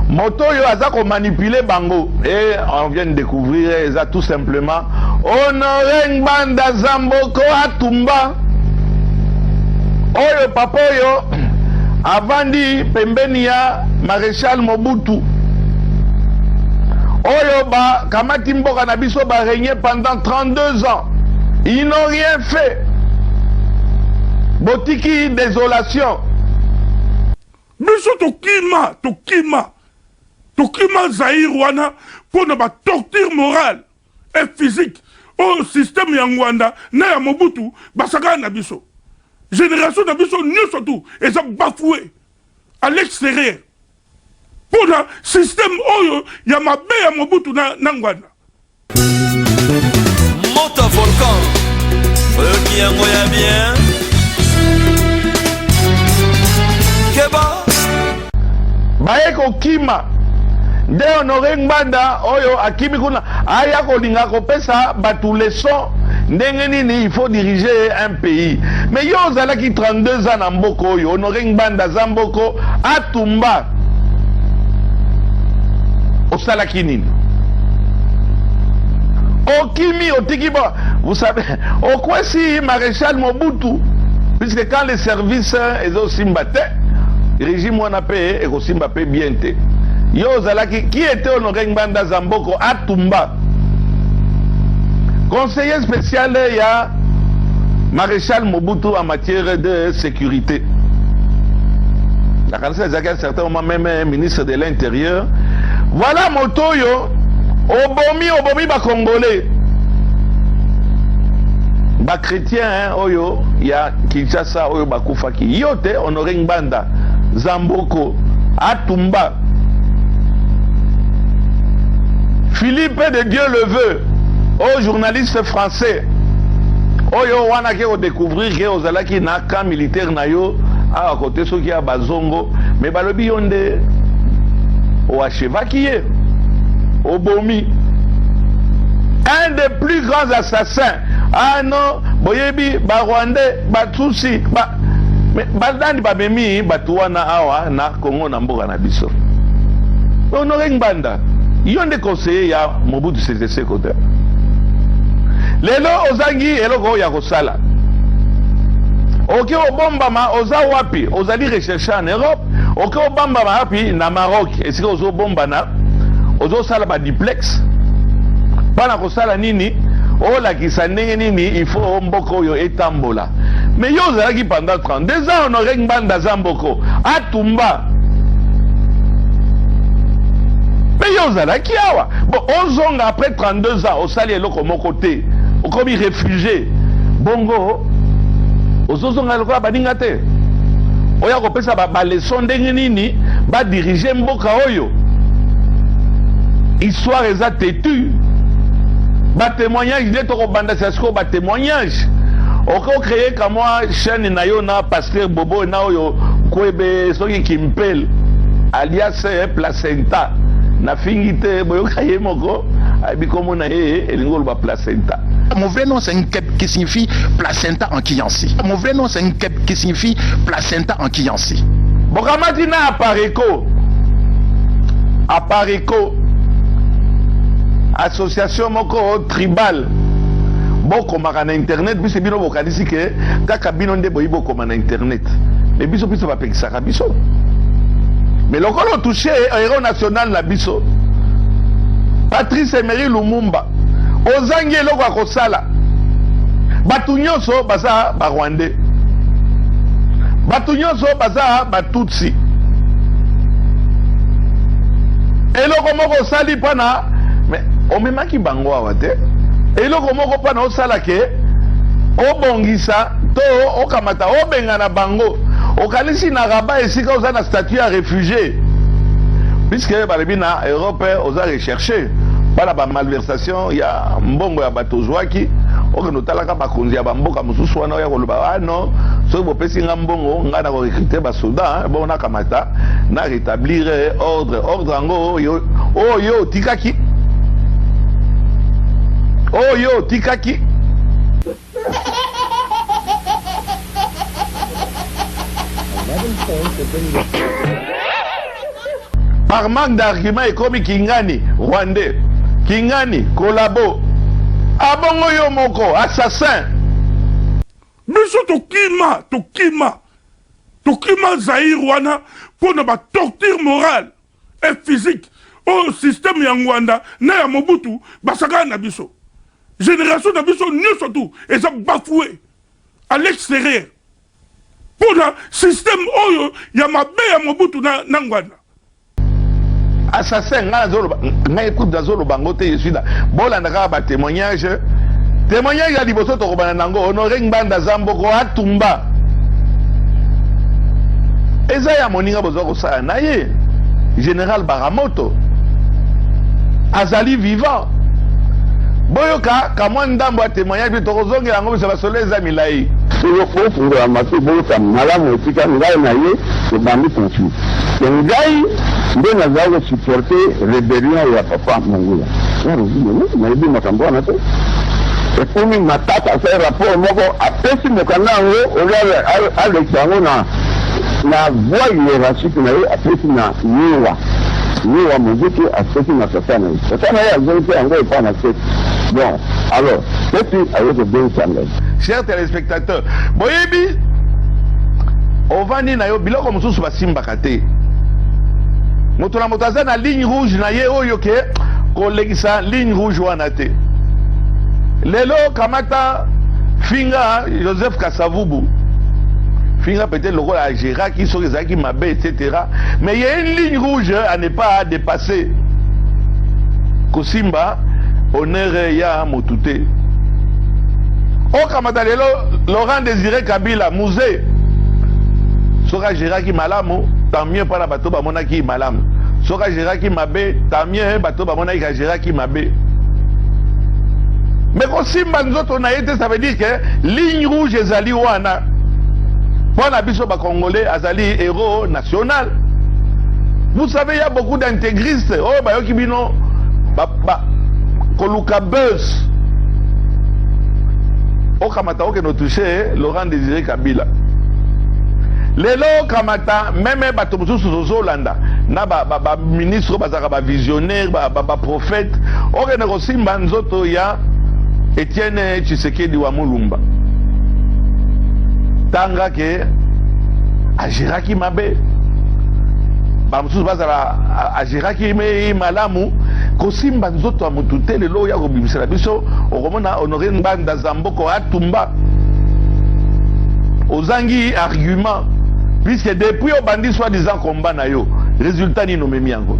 moto oyo aza komanipule bango et on vient de découvrir eza tout simplement Honore Ngbanda Zamboko Atumba oyo papa oyo avandi pembeni ya Maréchal Mobutu oyo bakamati mboka na biso ba régné pendant 32 ans ils n'ont rien fait botiki désolation biso tokima tokima tokima Zaïre wana mpo na batorture morale et physique oyo système ya Ngwanda na ya Mobutu basakana na biso génération na biso nyonso tu eza bafoué à l'extérieur mpo na système oyo ya mabe ya Mobutu na, na Ngwanda. Moto volcan oyoki yango ya bien keba baye kokima nde Honore Ngbanda oyo akimi kuna aya kolinga kopesa bato leçon ndenge nini il faut diriger un pays mais yo ozalaki 32 ans na mboka oyo Honore Ngbanda aza mboko atumba osalaki nini okimi otiki ba vous savez okwesi maréchal Mobutu puisque quand les services ezosimba te Regime wana pe ekosimba pe bien te. Yo ozalaki qui était Honore Ngbanda Zamboko Atumba? Conseiller spécial ya Maréchal Mobutu en matière de sécurité. Nakanisi ezalaki à un certain moment même ministre de l'Intérieur. Voilà moto oyo obomi obomi ba Congolais. Ba chrétiens hein, oyo ya Kinshasa oyo bakufaki. Yo te Honore Ngbanda Zamboko Atumba Philippe de Dieu le veut oyo journaliste français oyo wana ke kodécouvrir ke ozalaki na camp militaire na yo awa kote soki ya bazongo me balobi yo nde oachevaki ye obomi un des plus grands assassins. Ah non, boyebi ba rwandais, ba tutsi, ba mais banani bamemi bato wana awa na Congo na mboka na biso. Honore Ngbanda, yo nde conseiller ya Mobutu Sese Seko te. Lelo ozangi eloko oyo ya kosala. Oke obombama oza wapi? Ozali recherche en Europe, oke obambama wapi? Na Maroc, esika ozobombana, ozosala ba duplex. Pana kosala nini? Olakisa ndenge nini il faut mboka oyo etambola. Mais yo ozalaki pendant 32 ans Honore Ngbanda Zamboko atumba. Mais yo ozalaki awa. Bon, ozonga après 32 ans osali eloko moko te. Okomi réfugié. Bongo ozozonga lokola baninga te. Oya kopesa ba, ba leçon ndenge nini ba diriger mboka oyo. Histoire eza têtue. Ba témoignage nde tokobanda sikoyo ba témoignage. Oko créer ka mwa chaîne na yo na pasteur Bobo na oyo kwebe soki Kimpel alias placenta na fingi te boyoka ye moko ayebi kombo na ye elingi koloba placenta. Mon vrai nom c'est Nkep qui signifie placenta en Kiyansi. Mon vrai nom c'est Nkep qui signifie placenta en Kiyansi. Bokamati na Apareco. Apareco association moko tribal bokomaka na internet biso bino bokanisi ke kaka bino nde boyi bokoma na internet me biso biso bapekisaka biso me lokola otouche héros national na biso Patrice Emery Lumumba ozangi eloko ya kosala bato nyonso baza ba rwandais bato nyonso baza batutsi eloko moko osali mpona me omemaki bango awa te eloko moko mpona osala ke obongisa to okamata obengana bango okanisi na Rabat esika oza na statut ya réfugié puisque balobi na Europe oza recherché mpona ba malversation ya mbongo ya bato ozwaki okende otalaka bakonzi ya bamboka mosusu wana oya koloba ah non soki bopesi nga mbongo nga na korecrute basoda bongo nakamata na rétablir ordre ordre yango oyo oyo otikaki oyo otikaki. Par manque d'argument ekomi Kingani rwandais, Kingani collabo. Abongo yo moko assassin. Biso tokima tokima tokima Zaïre wana mpo na ba torture morale et physique oyo système ya Ngwanda na ya Mobutu basakana na biso. Generation na biso nionso tout eza bafoue à l'exterieur mpo na système oyo ya mabe ya Mobutu na, na Ngwanda. Assassin ngai nazoloba ngai kutu nazoloba yango te je suis là bolanda kaka ba témoignage témoignage ya liboso tokobanda nango Honore Ngbanda Zamboko atumba eza ya moninga bozwa kosala na ye General Baramoto azali vivant boyoka kamwa ndambo ya témoignage mpe tokozongela yango biso basolo eza milai. Solo bofungola matoyi boyoka malamu esika ngai na ye tobandi conflit que ngai nde nazali ko supporter rebellion ya papa Mongula. Nga nalobi mais non nayebi makambo wana te. Ekomi Matata asali rapport moko apesi mokanda yango au lieu alekisa yango na na voie hierarchique na ye apesi na Niwa. Niwa Mobutu apesi na tata na ye. Tata na ye azongisi yango epai na Seti. Bon alors Seti aye kobengisa ngai. Chers telespectateurs, boyebi. Ovandi na yo, biloko mosusu basimbaka te. Moto na moto aza na ligne rouge na ye oyo ke kolekisa ligne rouge wana te. Lelo kamata finga Joseph Kasavubu, finga peut-être lokola agéraki soki ezalaki mabe etc. Mais il y a une ligne rouge à ne pas dépasser. Kosimba honneur ya motu te. Okamata lelo Laurent Désiré Kabila Mzee, soki agéraki malamu, tant mieux mpona bato bamonaki malamu. Soki agéraki mabe, tant mieux bato bamonaki agéraki mabe. Mais kosimba nzoto na ye te, ça veut dire que ligne rouge ezali wana. Mpona biso bacongolais azali héros national. Vous savez, il y a beaucoup d'intégristes oyo bayoki bino ba, ba, koluka buzz. Okamata okende otouche Laurent Désiré Kabila. Lelo okamata meme bato mosusu tozolanda na baministre oyo bazalaka bavisionnaire, baprophète, okende kosimba nzoto ya Etienne Tshisekedi wa Mulumba. Tanga ke agiraki mabe, bamosusu bazala agiraki malamu. Kosimba nzoto ya motu te. Lelo oya kobimisela biso, okomona Honore Ngbanda Zamboko atumba, ozangi argument, puisque depuis obandi soi-disant combat na yo, résultat nini omemi yango?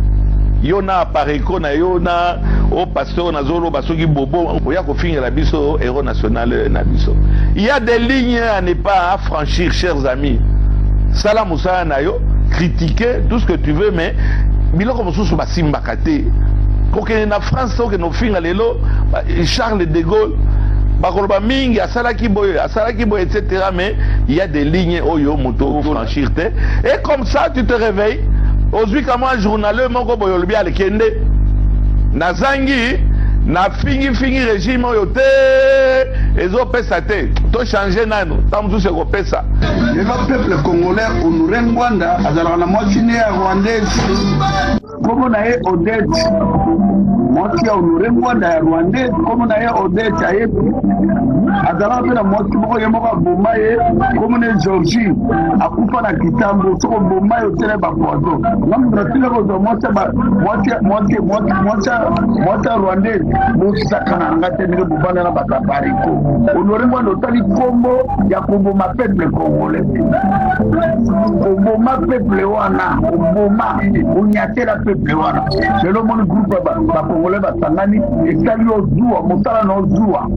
Yo na apareco na yo na o pasteur nazoloba soki bobo oya kofingela biso héros national na biso. Il y a des lignes à ne pas franchir, chers amis. Sala mosala na yo, critiquer tout ce que tu veux, mais biloko mosusu basimbaka te. Kokende na France, okende ofinga lelo Charles de Gaulle, bakoloba mingi asalaki boye, asalaki boye, etc. Mais il y a des lignes oyo moto franchir te. Et comme ça tu te réveilles, ozwi kamwa journaleux moko boye, olobi alekende nazangi nafingifingi régime oyo te, ezopesa te, tochange nanu, ntango mosusu ekopesa. Lelo peuple congolais, Honore Ngwanda azalaka na mwasi ne ya rwandaise, kombo na ye Odette. Mwasi ya Honore Ngwanda ya rwandaise, kombo na ye Odette. Ayebi azalaka mpe na mwasi moko, ye moko aboma ye, kombo na ye Georgie, akufa na kitambo. Soki oboma ye, otiela ye bapoison. Nga moto nasila kozwa mwasi ya rwandaise, bosakana na nga te ndenge bovanda na bato ya bariko. Honore Ngwanda, otali kombo ya koboma peuple congolais, oboma peuple wana, oboma, onyatela peuple wana. Lelo omoni groupe ya bacongolais basangani, esali yo zuwa, mosala na ozuwa.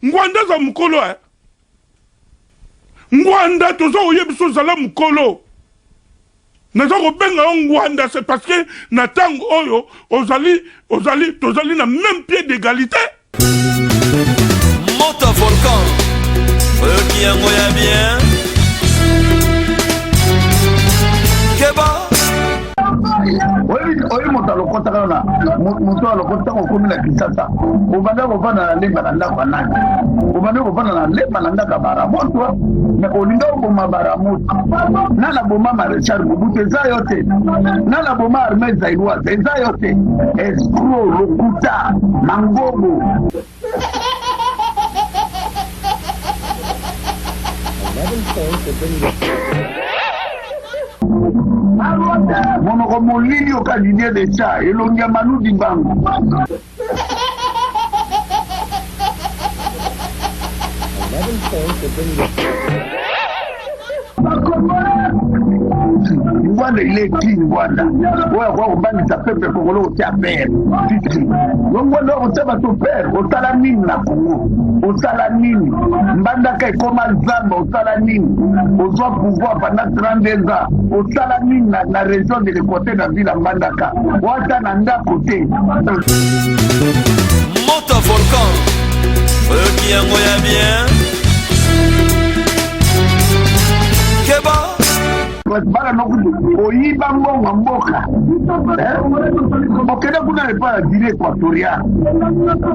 Ngwanda aza mokolo eh. Ngwanda, toza koyebi biso ozala mokolo. Naza kobenga yo Ngwanda, c'est parce que na ntango oyo ozali ozali tozali na même pied d'égalité. Moto volcan, oyoki yango ya bien, keba. Oyebi moto alokotaka yo na moto alokota. Ntango okomi na Kinshasa, obanda kovanda na Lemba na ndako ya nani? Obanda kovanda na Lemba na ndako ya Baramoto, mais olinga oboma Baramoto. Nana boma Maréchal Mobutu eza yo te, nana boma armée zairoise eza yo te. Escro, lokuta, mangobo. Monoko molili oka Didier Deschamps, elongi ya Manu Dibango. Ngwanda ileki Ngwanda oyo akoka kobangisa peuple congolais, kotia pere titi yo. Ngwanda oyo kotia bato pere, osala nini na Congo? Osala nini? Mbandaka ekoma zamba, osala nini? Ozwa pouvoir pendant 32 ans, osala nini na région de l'Équateur, na ville ya Mbandaka? Wata na ndako te. Moto volcan, oyoki yango ya bien, keba. Bana nokutu oyiba mbongo mboka, okende kuna epai ya Guinée équatoriale,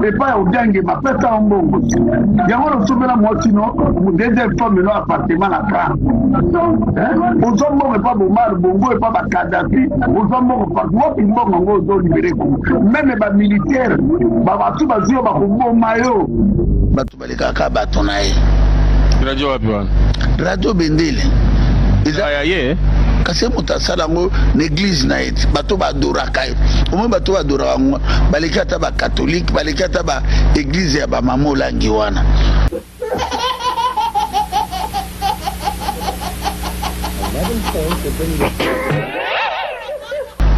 epai ya Obiangema, bapesa yo mbongo yango, nosombela mwasi no deuxième femme no appartement na France. Ozwa mbongo epa Bomar Bongo, epa Bakadafi, ozwa mbongo partout. Wapi mbongo yango ozolibere Kongo? Même bamilitaire babato bazwi yo, bakoboma yo. Bato balekaka bato na ye. Radio wapi wana? Radio Bendele. Eza ya ye. Kasi ye moto asala yango na eglise na ye ti bato baadoraka ye. Omoni bato baadoraka yango baleki ata ba catholique, baleki ata ba eglise ya ba mama olangi wana.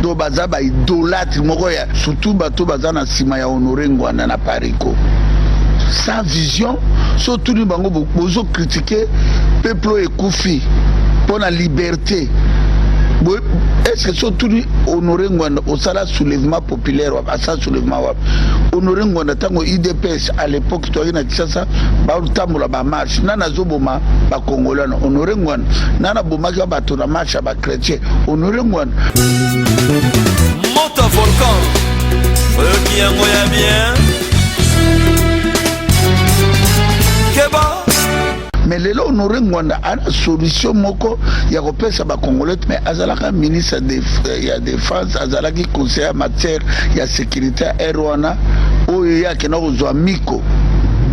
Donc baza ba idolatre moko ya surtout bato baza na sima ya Honore Ngwanda na Parico sans vision. So tuni bango bozo critiquer peuple oyo ekufi mpo na liberté. Est-ce que so tuni Honore Ngwanda osala soulèvement populaire wapi? Asala soulèvement wapi Honore Ngwanda? Ntango UDPS à l'époque toyaki na Kinshasa, batambola ba marche, nani azoboma ba Congolais wana? Honore Ngwanda. Nani abomaki bato na marche ya ba chrétien? Honore Ngwanda. Moto volcan oyoki yango ya bien keba. Mais lelo Honore Ngwanda ana solution moko ya kopesa bacongolais, mais azalaka ministre ya défense, azalaki conseiller ya matière ya sécurité ya air wana oyo ye akenda kozwa miko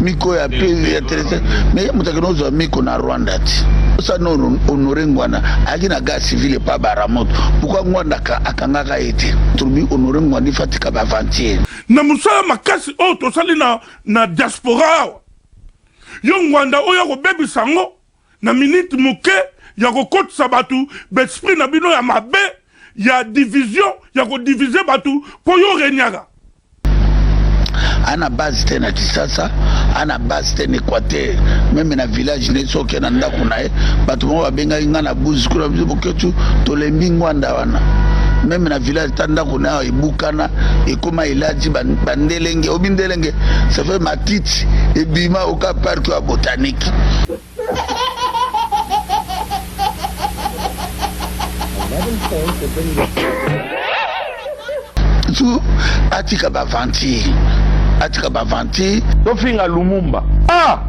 miko ya ya telese. Mais ye moto akenda kozwa miko na Rwanda ti osana. Honore Ngwanda ayaki na gaz civile epa Baramoto. Pourquoi Ngwanda akangaka ye te? Tolobi Honore Ngwanda ifa tika baaventure. Na mosala makasi oyo tosali na diaspora awa, yo Ngwanda oyo akobebisa yango na minute moke ya kokotisa bato baesprit na bino ya mabe ya division, ya kodiviser bato mpo yo regnaka. Ana base te na Kisasa, ana base te na Équateur, même na village ne. Soki na ndako na ye, bato moko babengaki ngai na buzi kuna, biso boketu tolembi Ngwanda wana. Même na village ta ndako na ye ebukana, ekóma elati bandelenge, obi ndelenge, ça fait matiti ebima oka parc ya botanique. Su atika baaventure, atika baaventure. Tofinga Lumumba. Ah,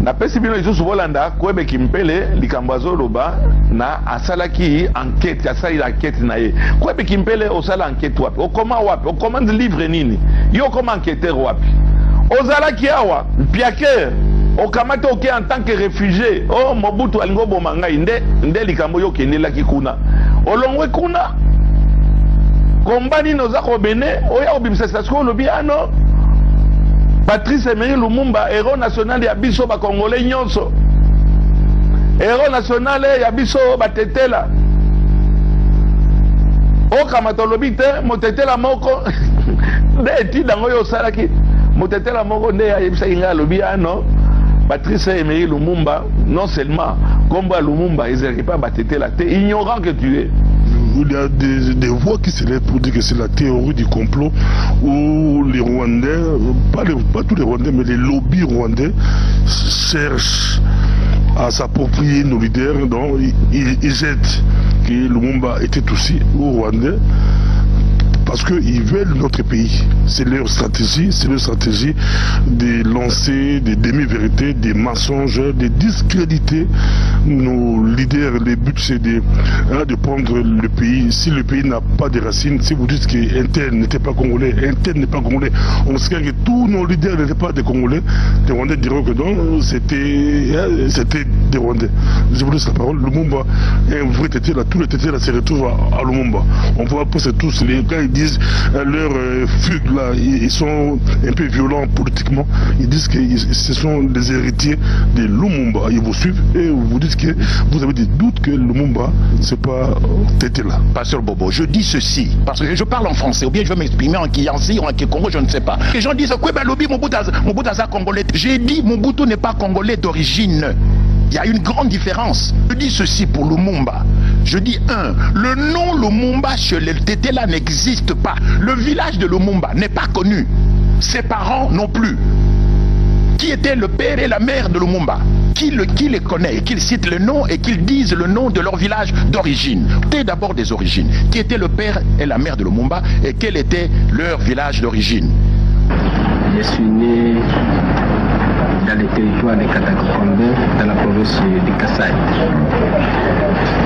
napesi bino lisusu bolanda Kwebe Kimpele, likambo azoloba na asalaki enquête, asali enquête na ye. Kwebe Kimpele, osala enquête wapi? Okoma wapi? Okomande livre nini? Yo okoma enquêteur wapi? Ozalaki awa mpiaker, okamati oke en tant que réfugié. O oh, Mobutu alingi oboma ngai, nde likambo yo okendelaki kuna, olongwe kuna. Komba nini oza kobene oya kobimisa sikoyo? Olobi ano Patrice Emery Lumumba, héros national ya biso bakongolais nyonso, héros national ya biso batetela. Okamata olobi te motetela moko nde etide yango oyo osalaki. Motetela moko nde ayebisaki ngai, alobi ano Patrice Emery Lumumba, non seulement kombo ya Lumumba ezalaki mpe batetela te. Ignorant que tu es. Il y a des voix qui s'élèvent pour dire que c'est la théorie du complot où les Rwandais, pas tous les Rwandais, mais les lobbies rwandais cherchent à s'approprier nos leaders. Donc ils aident que Lumumba était aussi au Rwandais parce qu'ils veulent notre pays. C'est leur stratégie, c'est leur stratégie de lancer des demi-vérités, des mensonges, de discréditer nos leaders. Le but, c'est hein, de prendre le pays. Si le pays n'a pas de racines, si vous dites qu'un tel n'était pas congolais, un tel n'est pas congolais, on sait que tous nos leaders n'étaient pas des Congolais. Les Rwandais diront que non, c'était, hein, c'était des Rwandais. Je vous laisse la parole. Lumumba, un vrai tété, là, tous les tétés là se retrouvent à Lumumba. On voit presque tous les gars, ils disent leur fugue là, ils sont un peu violents politiquement. Ils disent que ce sont des héritiers de Lumumba. Ils vous suivent et vous dites que vous avez des doutes que Lumumba, c'est pas tété là. Pasteur Bobo, je dis ceci, parce que je parle en français, ou bien je vais m'exprimer en Kiyansi ou en Kikongo, je ne sais pas. Les gens disent, quoi, ben, lobi, Mobutu aza congolais. J'ai dit, Mobutu n'est pas congolais d'origine. Il y a une grande différence. Je dis ceci pour Lumumba. Je dis un, le nom Lumumba chez les Tetela n'existe pas. Le village de Lumumba n'est pas connu. Ses parents non plus. Qui était le père et la mère de Lumumba? Qui les connaît, qu'ils citent le nom et qu'ils disent le nom de leur village d'origine. C'était d'abord des origines. Qui était le père et la mère de Lumumba et quel était leur village d'origine? Je suis né dans le territoire de Katako-Kombe, dans la province du Kasaï.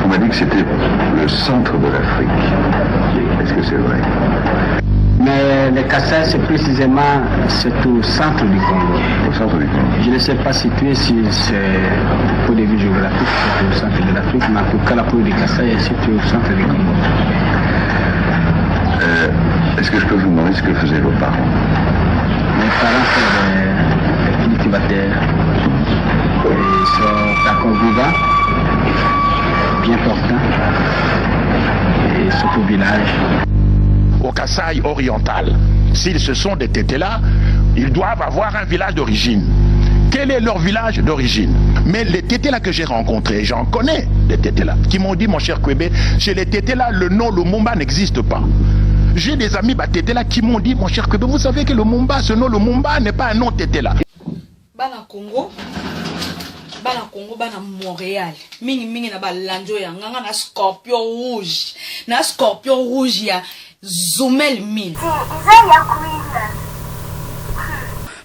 On m'a dit que c'était le centre de l'Afrique. Est-ce que c'est vrai? Mais le Kassai, c'est précisément c'est au centre du Congo. Au centre du Congo. Je ne sais pas situer si c'est au point de vue géographique, c'est au centre de l'Afrique, mais en tout cas, la province du Kassai est située au centre du Congo. Euh, Est-ce que je peux vous demander ce que faisaient vos parents Mes parents sont des, des cultivateurs. Et ils sont encore vivants, bien portants, et surtout au village. Au Kasaï oriental, s'ils se sont des là, ils doivent avoir un village d'origine. Quel est leur village d'origine Mais les là que j'ai rencontrés, j'en connais des là, qui m'ont dit, mon cher Kwebe, chez les là, le nom Lumumba n'existe pas. J'ai des amis bah, là qui m'ont dit, mon cher Kwebe, vous savez que le Mumba, ce nom Lumumba n'est pas un nom là. Bana Congo, bana Congo, bana Montréal, mingi mingi na balandi oyo ya nga nga na scorpion rouge, na scorpion rouge ya Zumel 1000.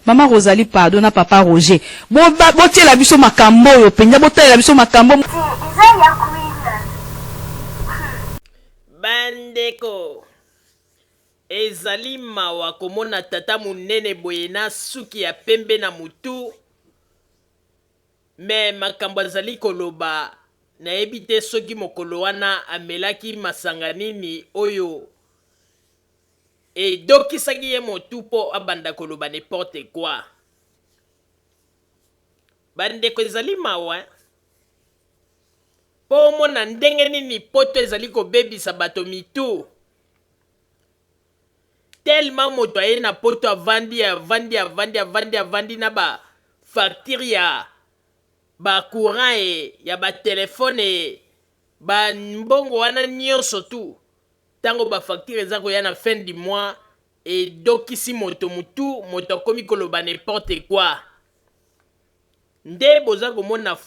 Mama Rosalie pardon na papa Roger botiela biso makambo oyo mpenza botalela biso makambo. Bandeko, Ezali mawa komona tata munene boye na suki ya pembe na mutu mais makambo azali koloba nayebi te soki mokolo wana amelaki masanga nini oyo edokisaki ye motu po abanda koloba n'importe quoi. Bandeko ezali mawa hein? Po omona ndenge nini poto ezali kobebisa bato mitu. Tellement moto aye na poto avandi avandi avandi avandi avandi na ba facture ya ba courant e ya ba telephone e ba mbongo wana nionso tout tango ba facture eza koya na fin du mois edokisi moto mutu moto akomi koloba n'importe quoi nde boza komona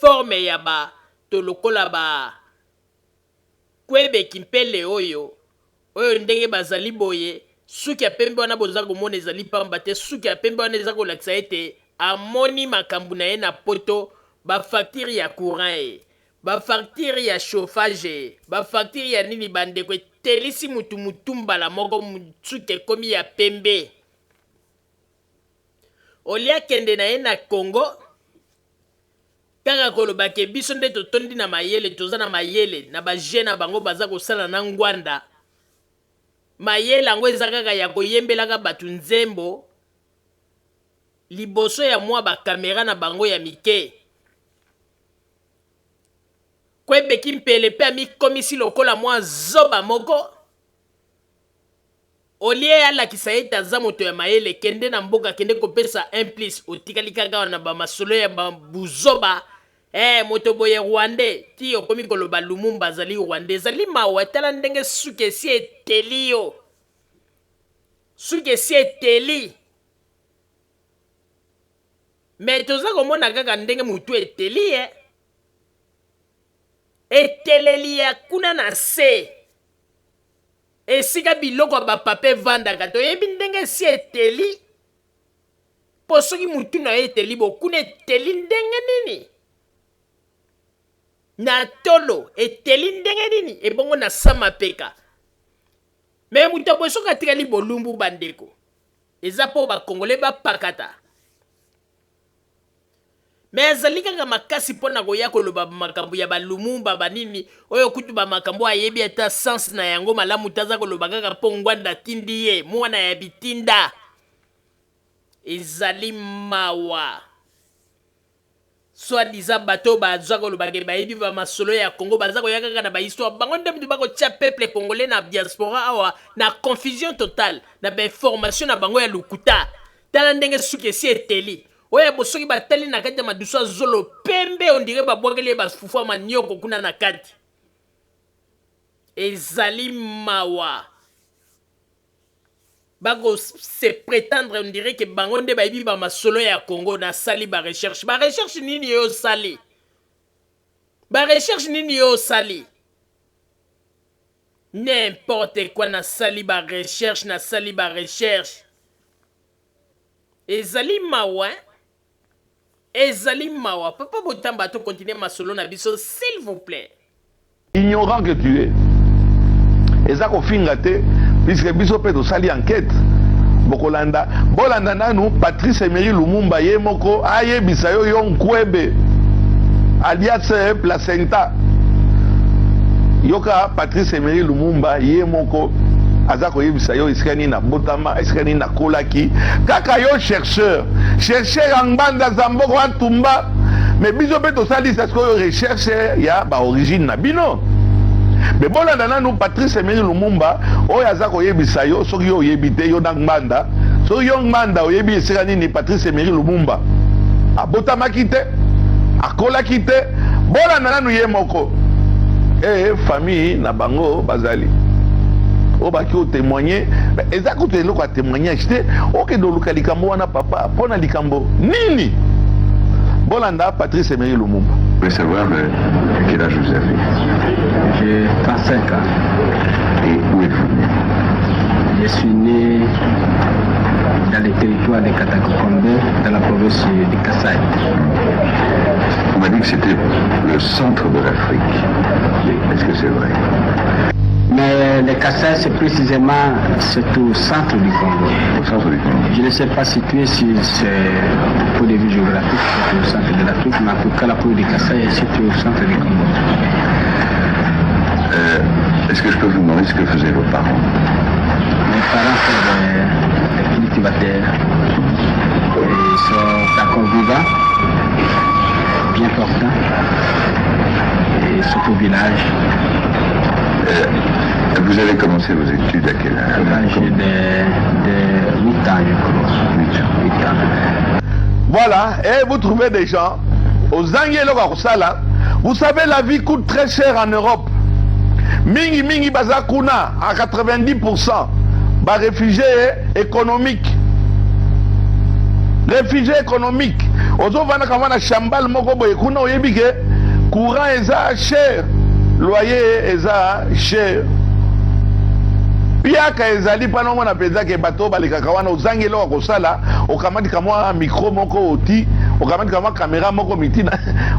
forme ya bato lokola ba Kwebe kimpele oyo oyo ndenge bazali boye suki ya pembe wana boza komona ezali pamba te suki ya pembe wana eza kolakisa ete amoni makambo na ye na poto ba facture ya courant e ba facture ya chauffage e ba facture ya nini bandeko etelisi mutu mutu mbala moko suki ekomi ya pembe olie akende na ye na Congo Kaka koloba ke biso nde totondi na mayele, toza na mayele na ba jeux na bango baza kosala na Ngwanda. Mayele yango eza kaka ya koyembelaka batu nzembo liboso ya mua ba camera na bango ya mike. Kwebe Kimpele pe amikomisi lokola mua zoba moko. Au lieu alakisa ete aza moto ya mayele kende na mboka kende kopesa un plus otikali kaka na ba masolo ya ba buzoba eh moto boye rwandais ti okomi koloba Lumumba azali rwandais ezali mawa tala ndenge suki esi eteli yo suki esi eteli mais toza komona kaka ndenge mutu eteli eh eteleli ya kuna na se Esika biloko ya ba papa evandaka toyebi ndenge esi eteli po soki mutu na yo eteli bo kuna eteli ndenge nini na tolo eteli ndenge nini ebongo na sa mapeka me moto ya boye soki atikali bolumbu bandeko eza po ba congolais bapakata Mais azali kaka makasi mpo na koya koloba makambo ya ba Lumumba ba nini oyo kutu ba makambo ayebi ata sens na yango malamu te aza koloba kaka mpo Ngwanda atindi ye mwana ya bitinda ezali mawa soit disant bato oyo baza koloba ke bayebi ba masolo ya Congo baza koya kaka na ba histoire bango nde mutu bakotia peuple congolais na diaspora awa na confusion totale na ba information na bango ya lokuta tala ndenge suki esi eteli Oyo ya bo soki batali na kati ya madusu ya zolo pembe on dirait babwakeli ye ba fufu ya manioko kuna na kati. Ezali mawa. Bako se pretendre on dirait que bango nde bayebi ba masolo ya Congo nasali ba recherche. Ba recherche nini yo osali? Ba recherche nini yo osali? N'importe quoi nasali ba recherche nasali ba recherche. Ezali mawa hein. Ezali mawa papa botamba to continuer masolo na biso s'il vous plait. Ignorant que tu es. Eza kofinga te. Puisque biso pe tosali enquete, bokolanda, bolanda nanu Patrice Emery Lumumba ye moko ayebisa yo yo Nkwebe alias Placenta. Yoka Patrice Emery Lumumba ye moko aza koyebisa yo esika nini abotama, esika nini akolaki. Kaka yo chercheur, chercheur ya Ngbanda Zamboko Atumba, mais biso pe tosalisa sikoyo recherche ya ba origine na bino. Mais bolanda nanu Patrice Emery Lumumba oyo aza koyebisa yo soki yo oyebi te yo na Ngbanda, soki yo Ngbanda oyebi esika nini Patrice Emery Lumumba abotamaki te, akolaki te, bolanda nanu ye moko. Eh famille na bango bazali oyo baki ko témoigner, eza kutu eloko ya témoignage te, okende oluka likambo wana papa mpo na likambo nini? Bolanda Patrice Emery Lumumba. Je voulais savoir quel âge vous avez? J'ai 35 ans. Et où êtes-vous né? Je suis né dans le territoire de Katakakombe, dans la province du Kasaï. On m'a dit que c'était le centre de l'Afrique. Est-ce que c'est vrai? Mais le Kasaï, c'est précisément c'est au centre du Congo. Au centre du Congo. Je ne sais pas situer si c'est au point de vue géographique, c'est au centre de l'Afrique, mais en tout cas, la province du Kasaï est située au centre du Congo. Est-ce que je peux vous demander ce que faisaient vos parents? Mes parents sont des cultivateurs. Et ils sont encore vivants, bien portants, et sont au village. Vous avez commencé vos études à quel âge? À l'âge de 8 ans, je crois. 8 ans. 8 ans. Voilà, et vous trouvez des gens, aux Angelo Sala, vous savez, la vie coûte très cher en Europe. Mingi, mingi, baza kuna, à 90%, ba réfugiés économiques. Réfugiés économiques. Ozo vanda kama na chambal moko boye kuna oyebi ke courant eza cher, loyer eza cher. Piaka ezali pana omona mpenza ke bato balekaka wana ozangi eloko ya kosala, okamati kamwa micro moko oti, okamati kamwa caméra moko mitina,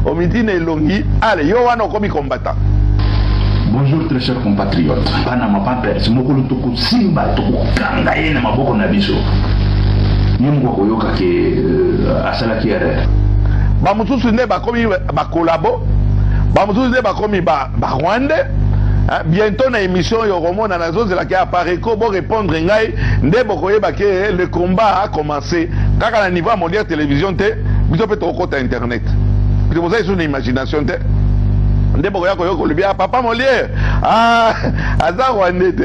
omitina elongi, ale yo wana okomi combattant. Bonjour très chers compatriotes. Panama Papers mokolo tokosimba tokokanga ye na maboko na biso. Ye moko akoyoka ke asalaki erreur. Ba mosusu nde bakomi ba collabo, ba mosusu nde bakomi ba rwandais. Hein, bientôt na émission oyo okomona nazozela ke apareco bo répondre ngai nde bokoyeba ke le combat a commencé kaka na niveau ya Molière télévision te, biso mpe tokokota internet. Biso boza lisusu na imagination te. Nde bokoya koyoka olobi, ah, papa Molière, ah, aza rwandais te.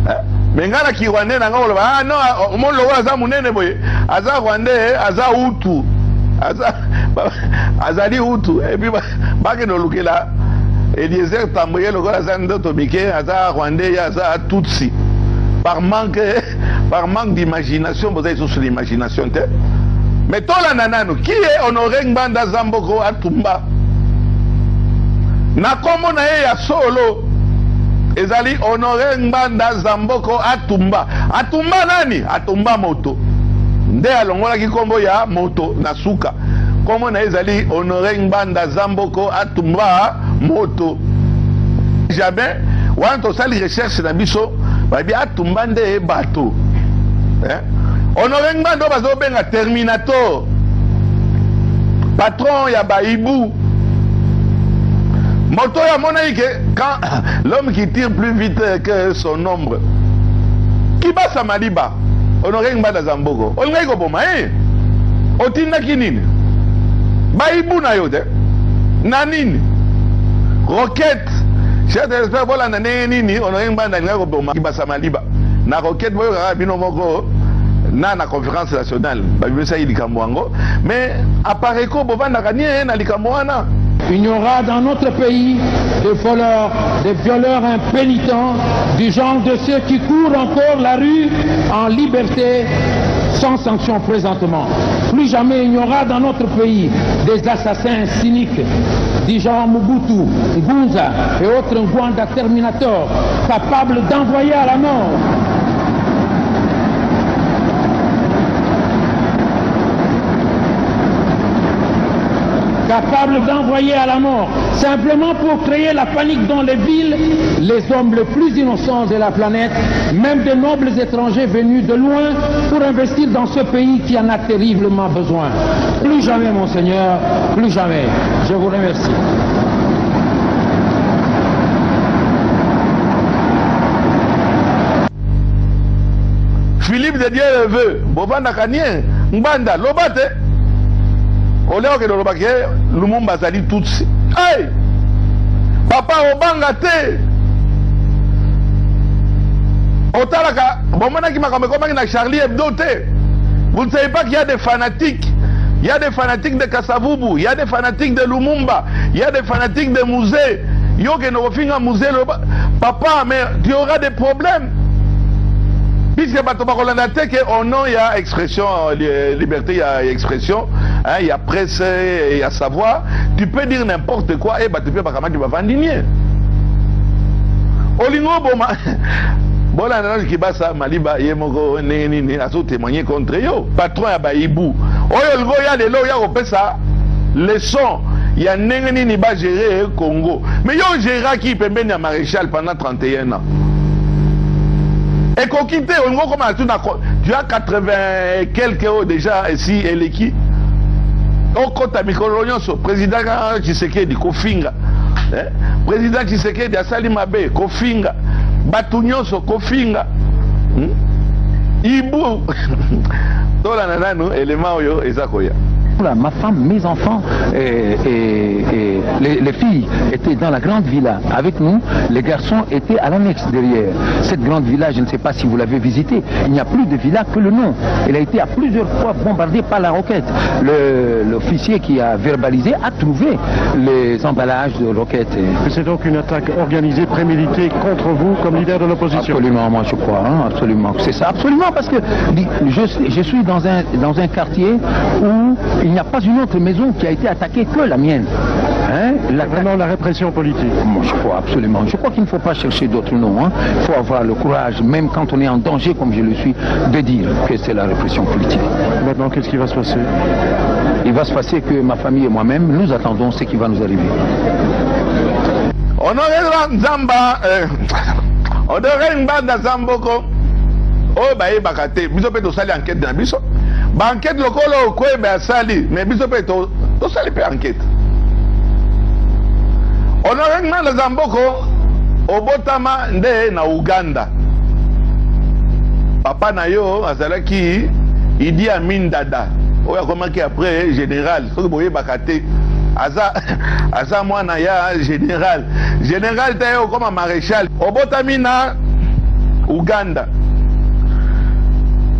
Hein? Mais ngai na ki rwandais na ngai oloba, ah non, omoni lokola aza monene boye, aza rwandais, aza hutu. Aza, ba, azali hutu. Et puis, ba, bakende olukela Eliezer Tambwe ye lokola aza ndoto mike, aza rwandais, ye aza tutsi. Par manque d'imagination, boza lisusu na imagination te. Mais tolanda nanu, qui est Honoré Ngbanda Zamboko Atumba? Na kombo na ye ya solo ezali Honoré Ngbanda Zamboko Atumba. Atumba nani? Atumba moto. Nde alongolaki kombo ya moto na suka. Kombo na ye ezali Honoré Ngbanda Zamboko Atumba moto. Jamais wana tosali recherche na biso, babi Atumba nde bato. Hein? Honoré Ngbanda oyo bazobenga Terminator, patron ya Bahibu. Moto oyo amonaki ke quand l'homme qui tire plus vite que son ombre, Kibasa Maliba, Honoré Ngbanda Zamboko, olingaki koboma ye? Otindaki nini? Bahibu na yo te? Na nini? Roquette. Chers téléspectateurs, bolanda ndenge nini Honoré Ngbanda alingaki koboma Kibasa Maliba na roquette. Boyokaka bino moko na conférence nationale babimisaki likambo yango, mais apareco bovandaka nie na likambo wana. Il n'y aura dans notre pays des voleurs, des violeurs impénitents, du genre de ceux qui courent encore la rue en liberté, sans sanction présentement. Plus jamais il n'y aura dans notre pays des assassins cyniques, du genre Mobutu, Ngunza et autres Ngwanda Terminator, capables d'envoyer à la mort. Capables d'envoyer à la mort, simplement pour créer la panique dans les villes, les hommes les plus innocents de la planète, même de nobles étrangers venus de loin pour investir dans ce pays qui en a terriblement besoin. Plus jamais, monseigneur, plus jamais. Je vous remercie. Philippe de Dieu le veut, bovandaka nie, Ngbanda, loba te. Olia okende oloba ke Lumumba azali Tutsi. Hey! Papa obanga te. Otalaka, bomonaki makambo ekomaki na Charlie Hebdo te. Vous ne savez pas qu'il y a des fanatiques. Il y a des fanatiques de Kasavubu, il y a des fanatiques de Lumumba, il y a des fanatiques de Mzee. Yo okende kofinga Mzee loba papa mais tu auras des problèmes. Puisque bato bakolanda te ke au nom ya expression euh, liberté ya expression hein, ya presse ya savoir tu peux dire n'importe quoi et bato mpe bakamati bavandi nie olingi oboma bolanda nanu kibasa maliba ye moko ndenge nini azo témoigner contre yo patron ya bayibu oyo olingi oya lelo oya kopesa leçon ya ndenge nini ba gérer Congo mais yo ogéraki pembeni ya maréchal pendant 31 ans ekoki te olingi okoma na tuna tu as 80 et quelque oyo déjà esi eleki okota mikolo nyonso président Tshisekedi kofinga eh? président Tshisekedi asali mabe kofinga bato nyonso kofinga hmm? ibu tolanda nanu élément oyo eza koya Ma femme, mes enfants et, et, et les, les, filles étaient dans la grande villa avec nous. Les garçons étaient à l'annexe derrière. Cette grande villa, je ne sais pas si vous l'avez visitée, il n'y a plus de villa que le nom. Elle a été à plusieurs fois bombardée par la roquette. L'officier qui a verbalisé a trouvé les emballages de roquettes. C'est donc une attaque organisée, préméditée contre vous comme leader de l'opposition Absolument, moi je crois, hein, absolument. C'est ça, absolument, parce que je, je suis dans un, dans un quartier où il n'y a pas une autre maison qui a été attaquée que la mienne. Hein? La... Vraiment la répression politique. Moi, je crois absolument. Je crois qu'il ne faut pas chercher d'autres noms. Hein. Il faut avoir le courage, même quand on est en danger, comme je le suis, de dire que c'est la répression politique. Maintenant, qu'est-ce qui va se passer Il va se passer que ma famille et moi-même, nous attendons ce qui va nous arriver. Honoré Nzamba, euh, Honoré Ngbanda Zamboko, oyo bayebaka te, biso mpe tosali enquête na biso. Ba enquête lokola okwebe asali, mais biso mpe tosali mpe enquête. Honoré Ngbanda Zamboko obotama nde na Uganda. Papa na yo azalaki Idi Amin Dada oyo akomaki après général soki boyebaka te aza aza mwana ya général général te ye okoma maréchal obotami na Uganda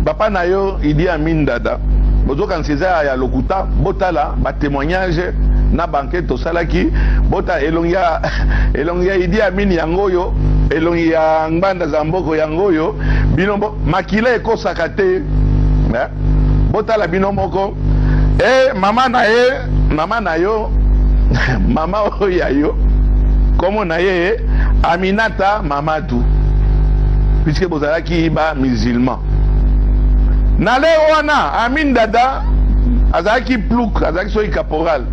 papa na yo Idi Amin Dada bozokanisa eza ya lokuta botala ba témoignage na banke tosalaki bota elongi ya elongi ya Idi Amin yango oyo elongi ya Ngbanda Zamboko yango oyo bino makila ekosaka te eh? botala bino moko e mama na ye mama na yo mama oyo ya yo komo na ye Aminata Mamadou puisque bozalaki ba musulman na le wana Amin Dada azalaki plouk azalaki soki caporal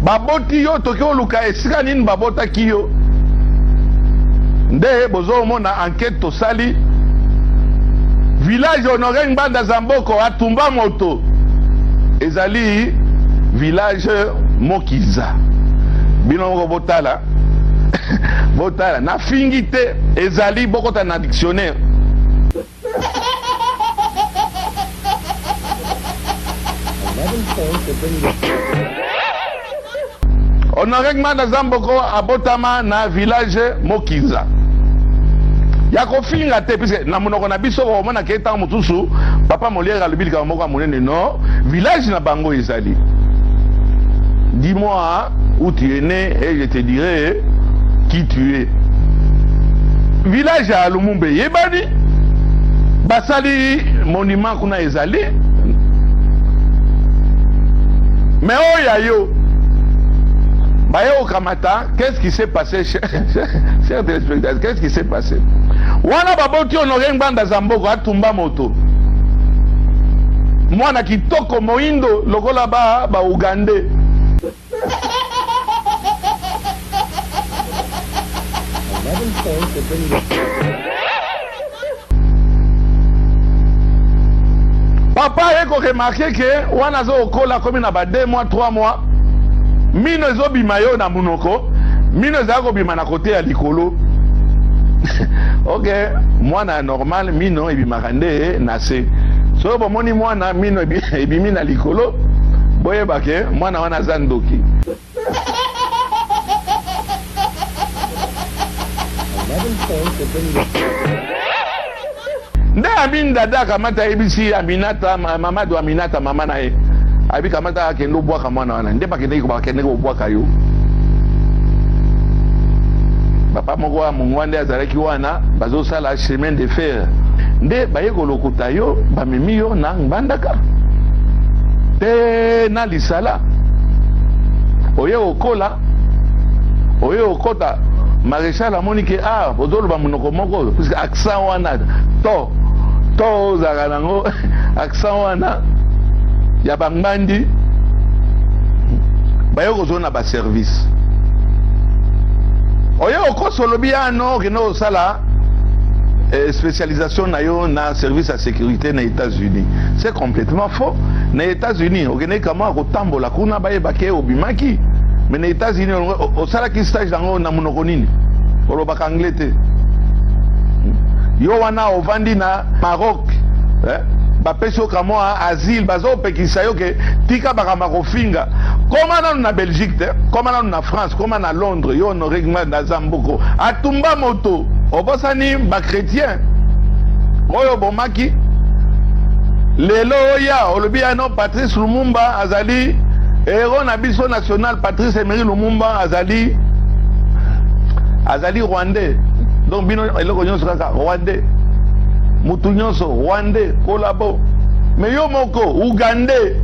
baboti yo toki oluka esika nini babotaki yo nde bozomona enquête tosali village Honore Ngbanda Zamboko atumba moto ezali village Mokiza bino moko botala botala nafingi te ezali bokota na dictionnaire Honore Ngbanda Zamboko abotama na village Mokinza ya kofinga te puisque na monoko na biso okomona ke ntango mosusu papa Molière alobi likambo moko ya monene no village na bango ezali dis-moi où tu es né et je te dirai qui tu es village ya Lumumba eyebani basali monument kuna ezali mais oyo ya yo baye kokamata qu'est-ce qui s'est passé chers téléspectateurs qu'est-ce qui s'est passé wana baboti Honore Ngbanda Zamboko atumba moto. Mwana kitoko moindo lokola ba ba ougandais. Papa aye ko remarquer que wana azo kokola akomi na ba 2 mois 3 mois mino ezo bima yo na munoko mino ezali kobima na kote ya likolo ok mwana ya normal mino ebimaka nde na se soki bomoni mwana mino ebimi na likolo boyeba ke mwana wana aza ndoki. Nde Amin Dada akamata ayebisi Aminata, Mamadou Aminata mama na ye, ayebi kamata akende obwaka mwana wana. Nde bakendeki bakendeki kobwaka yo. Papa moko ya mongwa nde azalaki wana, bazosala chemin de fer. Nde baye kolokota yo, bamemi yo na Mbandaka te na lisala oye okola oye okota maréchal amoni ke ah ozoloba monoko moko puisque accent wana to to ozalaka nango accent wana ya bangbandi baye kozwa na baservice oye okosa olobi ano okende kosala eh, spécialisation na yo na service ya sécurité na États-Unis. C'est complètement faux. Na États-Unis, okende kama kotambola kuna bayeba ke obimaki. Mais na États-Unis osalaki stage yango na monoko nini? Olobaka anglais te. Yo wana ovandi na Maroc, eh? bapesi yo kamwa asile, bazopekisa yo ke tika makambo ya kofinga. Koma nanu na Belgique te, koma nanu na France, koma na Londres, yo Honore Ngbanda aza mboko. Atumba moto, obosani ba chrétien oyo obomaki lelo oya olobi ya no Patrice Lumumba azali héros na biso national. Patrice Emery Lumumba azali azali rwandais. Donc bino eloko nyonso kaka rwandais, mutu nyonso rwandais kolabo. Mais yo moko ougandais,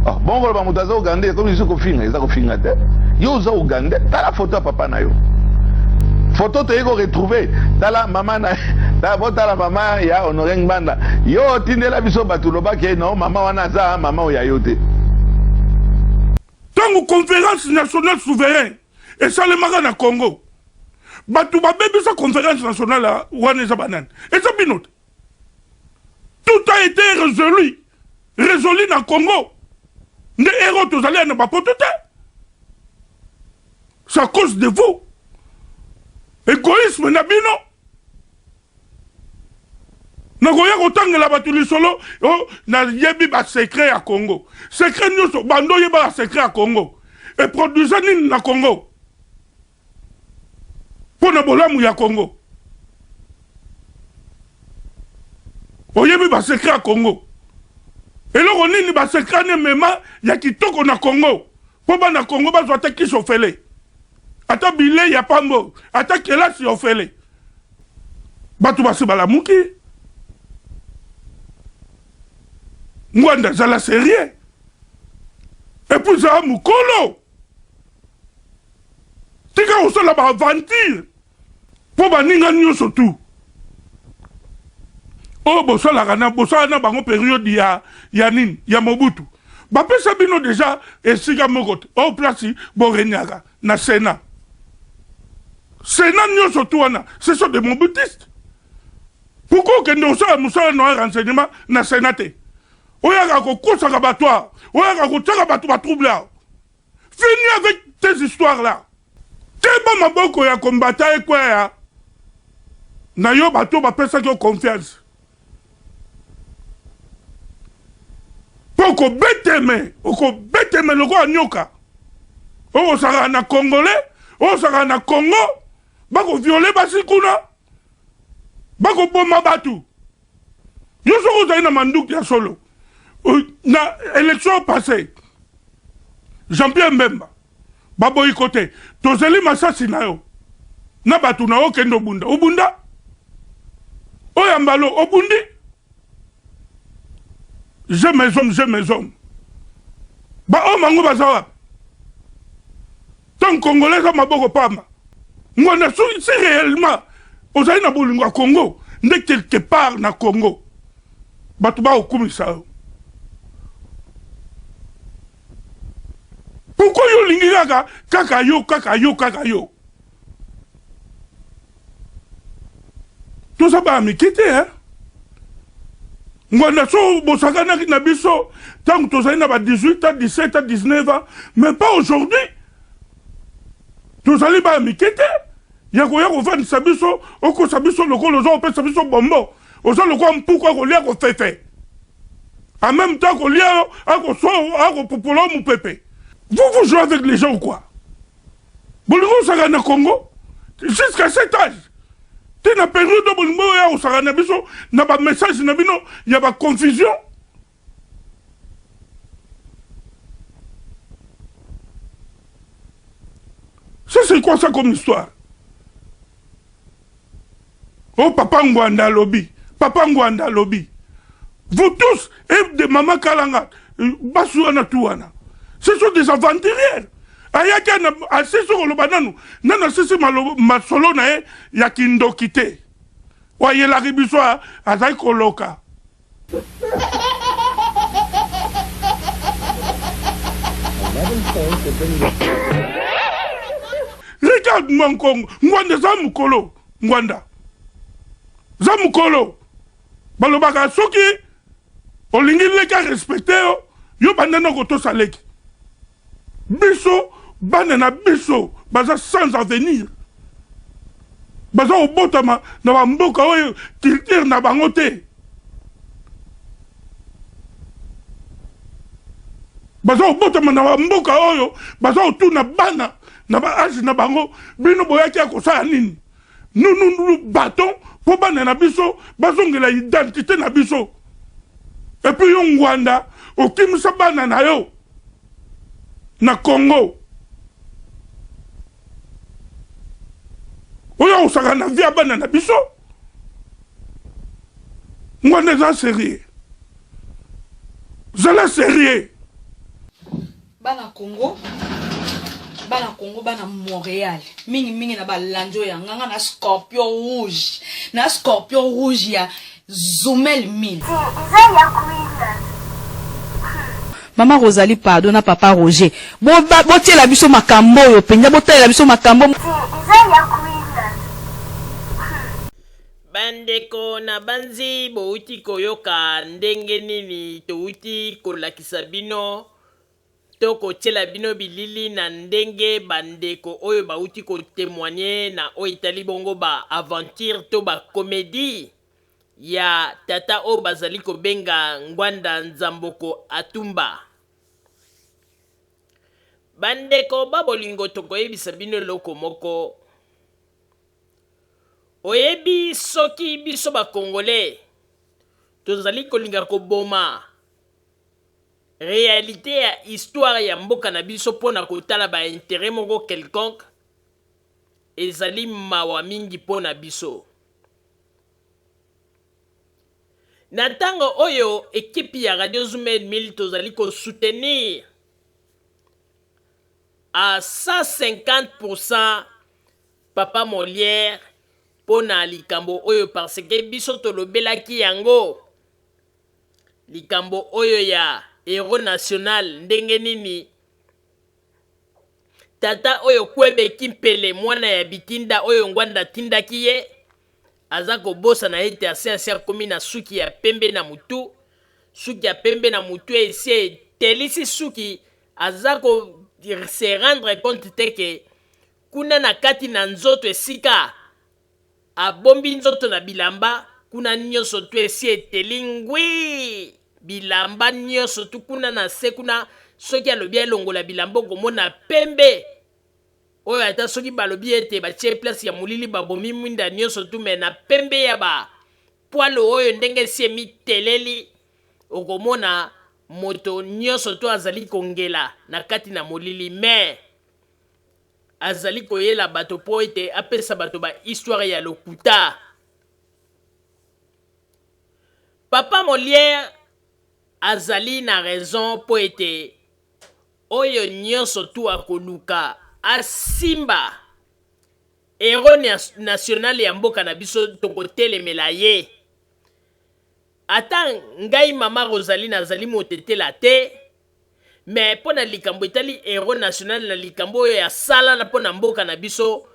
oh, bongo koloba moto aza ougandais ekomi lisusu kofinga, eza kofinga te. Yo oza ougandais, tala foto ya papa na yo, foto toyei ko retrouver, tala mama na botala mama ya Honore Ngbanda. Yo otindela biso bato lobaki no mama wana aza mama oyo ya yo te. Ntango Conference nationale souverain esalemaka na Congo, bato babebisa Conference nationale wana eza banani? Eza bino te. Tout a été résolu, résolu na Congo. Nde ero tozali na bapoto te. C'est à cause de vous. Egoïsme na bino. Nakoya kotangela bato lisolo oh, nayebi ba secret ya Congo. Secret nyonso bando oyebaka secret ya Congo. Eproduisa nini na Congo? Mpo na bolamu ya Congo. Oyebi ba secret ya Congo. Eloko nini ba secret ne mema ya kitoko na Congo? Mpo bana Congo bazwa ata kisi ofele. Ata bilei ya pambo, ata kelasi ya ofele. Bato basi balamuki. Ngwanda zala serieux. Et puis zala mukolo. Tika kosala ba aventure. Mpo baninga nyonso tu oyo bosalaka na bosala na bango periode ya ya nini ya Mobutu bapesa bino deja esika moko te oyo place boregnaka na Senat. Senat nyonso tu wana ce sont des mobutistes. Pourquoi okende kosala mosala na yo ya renseignement na Senat te? Oyaka kokosaka bato awa, oyaka kotiaka bato ba trouble awa. Fini avec tes histoires là. Keba maboko ya combattant ekweya na yo bato bapesaki yo confiance. Po okobeteme, okobeteme lokola nyoka. Okosakana na congolais, okosakana na Congo, bako violer basi kuna, bako boma batu. Yo soki ozali na manduki ya solo na election passée Jean-Pierre Mbemba ba boycotte tozeli masasi na yo na batu na yo kende obunda obunda oyo ya mbalo obundi je mes hommes je mes hommes ba hommes yango baza wapi Tant congolais eza maboko pamba. Ngwanda soki si réellement ozali na bolingo ya Congo nde quelque part na Congo bato bakokumisa yo. Pourquoi yo olingi kaka kaka yo kaka yo kaka yo? Toza bana mike te hein? Ngwanda so bosakanaki na biso tango tozali na ba 18 ans, 17 ans, 19 ans, mais pas aujourd'hui. Tozali bana mike te ya koya kovandisa biso okosa biso lokola oza kopesa biso bombo, oza lokola mpuku akolia kofefe. En même temps akolia yo, akoswa yo, akopupola yo mupepe. Vous vous jouez avec les gens ou quoi? Bolingi osakana na Congo jusqu'à cet âge te na periode oyo bolingi boya kosakana na biso na ba message na bino ya ba confusion. Ça c'est quoi ça comme histoire? Oh papa Ngwanda alobi, papa Ngwanda alobi. Vous tous et de maman Kalanga, basi wana tout wana. Ce sont des aventuriers. Ayaki na asisi koloba nanu, nanu asisi masolo na ye ya kindoki te. Oyo ayelaki biso azali koloka. Regarde Ngwankongo, Ngwanda eza mukolo, Ngwanda. Za mukolo. Balobaka soki olingi leki a respecte yo, yo banda na kotosa leki. Biso bana na biso baza sans avenir. Baza kobotama na ba mboka oyo culture na bango te. Baza kobotama na ba mboka oyo baza kotuna bana na ba age na bango bino boyaki ya kosala nini? Nous nous nous battons po bana na biso bazongela identite na biso. Et puis yo Ngwanda okimisa bana na yo na Congo. Oyo akosaka na vie ya bana na biso. Ngwanda eza serieux. Zala serieux. Bana Congo, bana Congo, bana Montreal, mingi mingi na balandi oyo ya nga nga na scorpion rouge, na scorpion rouge ya Zumel 1000. Mama Rosalie pardon na papa Roger botiela biso makambo oyo mpenza botalela biso makambo. Bandeko nabanzi bowuti koyoka ndenge nini towuti kolakisa bino to kotiela bino bilili na ndenge ba ndeko oyo bawuti ko temoigner na oyo etali bongo ba aventure to ba comedie ya tata oyo bazali kobenga Ngwanda Nzamboko Atumba. Bandeko ba bolingo tokoyebisa bino eloko moko. Oyebi soki biso ba congolais tozali kolinga koboma realite ya histoire ya mboka na biso mpo na kotala ba interet moko quelconque, ezali mawa mingi mpo na biso. Na ntango oyo equipe ya Radio Zuma 1000 tozali ko soutenir à 150% Papa Molière mpo na likambo oyo parce que biso tolobelaki yango likambo oyo ya hero national ndenge nini tata oyo Kwebe Kimpele mwana ya bitinda oyo Ngwanda atindaki ye aza kobosana ete asi asi akomi na suki ya pembe na mutu suki ya pembe na mutu esi etelisi suki aza ko se rendre compte te ke kuna na kati na nzoto esika abombi nzoto na bilamba kuna nioso tu esi eteli ngwii bilamba nioso tu kuna na se kuna soki alobi alongola bilamba okomona pembe oyo ata soki balobi ete batie place ya molili babomi mwinda nioso tu me na pembe ya ba poils oyo ndenge esi emiteleli okomona moto nioso tu azali kongela na kati na molili me azali koyela bato mpo ete apesa bato ba histoire ya lokuta. Papa Molière azali na raison mpo ete oyo nionso tout akoluka asimba heros national ya mboka na biso tokotelemela ye. Ata ngai mama Rosalie nazali motetela te. Mais mpo na likambo etali héros national na likambo oyo asala na mpo na mboka na biso,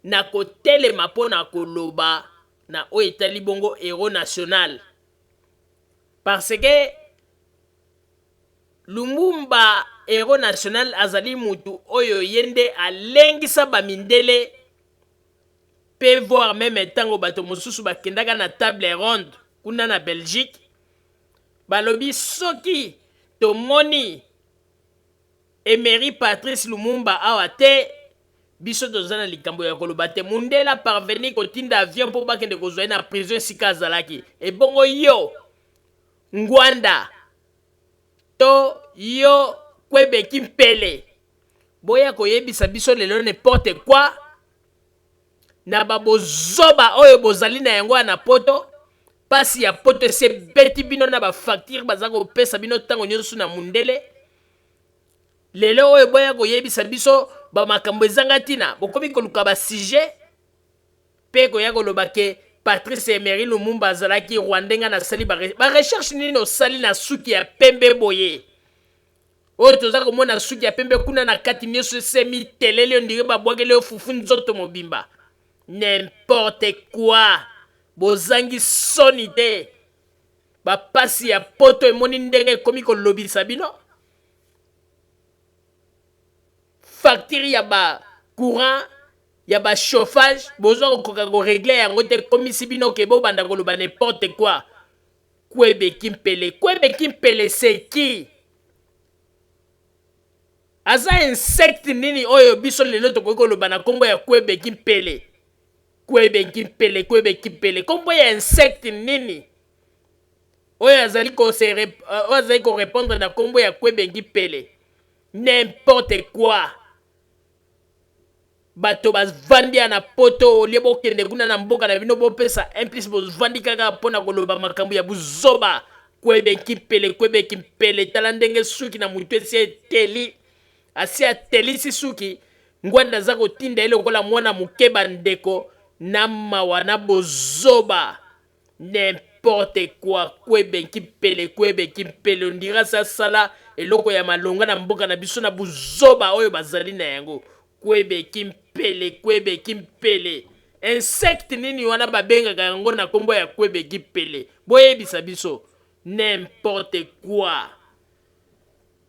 nakotelema mpo na koloba na oyo etali bongo héros national. Parce que Lumumba héros national azali mutu oyo ye nde alengisa ba mindele pe voir meme tango bato mosusu bakendaka na table ronde kuna na Belgique, balobi soki tomoni Emery Patrice Lumumba awa te, biso toza na likambo ya koloba te. Mundele a parvenir kotinda avion mpo bakende kozwa ye na prison esika azalaki. Ebongo yo Ngwanda to yo Kwebe Kimpele boya koyebisa biso lelo n'importe quoi na ba bozoba oyo bozali na yango ya na poto. Pasi ya poto esi ebeti bino na ba facture baza kopesa bino ntango nyonso na mundele. Lelo oyo boya koyebisa biso ba makambo ezanga ntina, bokomi koluka ba sujet pe koya koloba ke Patrice Emery Lumumba azalaki Rwandais. Nga nasali ba recherche nini osali na suki ya pembe boye oyo toza komona suki ya pembe kuna na kati nyonso ese miteleli ondire babwakeli yo fufu nzoto mobimba. N'importe quoi, bozangi soni te. Bapasi ya poto emoni ndenge ekomi kolobisa bino. Facture ya ba courant ya ba chauffage boza kokoka ko regler yango te, ekomisi bino ke bobanda koloba n'importe quoi. Kwebe Kimpele, Kwebe Kimpele c'est qui? Aza insecte nini oyo biso lelo tokoki koloba na kombo ya Kwebe Kimpele? Kwebe Kimpele, Kwebe Kimpele, kombo ya insecte nini oyo azali ko se oyo azali ko répondre na kombo ya Kwebe Kimpele? N'importe quoi. Bato bavandi ya na poto, olie bokende kuna na mboka na bino bopesa un plus, bovandi kaka mpo na koloba makambo ya buzoba. Kwebe Kimpele, Kwebe Kimpele, tala ndenge suki na motu esi eteli, asi atelisi suki. Ngwanda aza kotinda ye lokola mwana moke. Bandeko, na mawa na bozoba, n'importe quoi. Kwebe Kimpele, Kwebe Kimpele, ondira asi asala eloko ya malonga na mboka na biso na buzoba oyo bazali na yango. Kwebe Kimpele, Kwebe Kimpele, insecte nini wana babengaka yango na kombo ya Kwebe Kimpele? Boyebisa biso. N'importe quoi,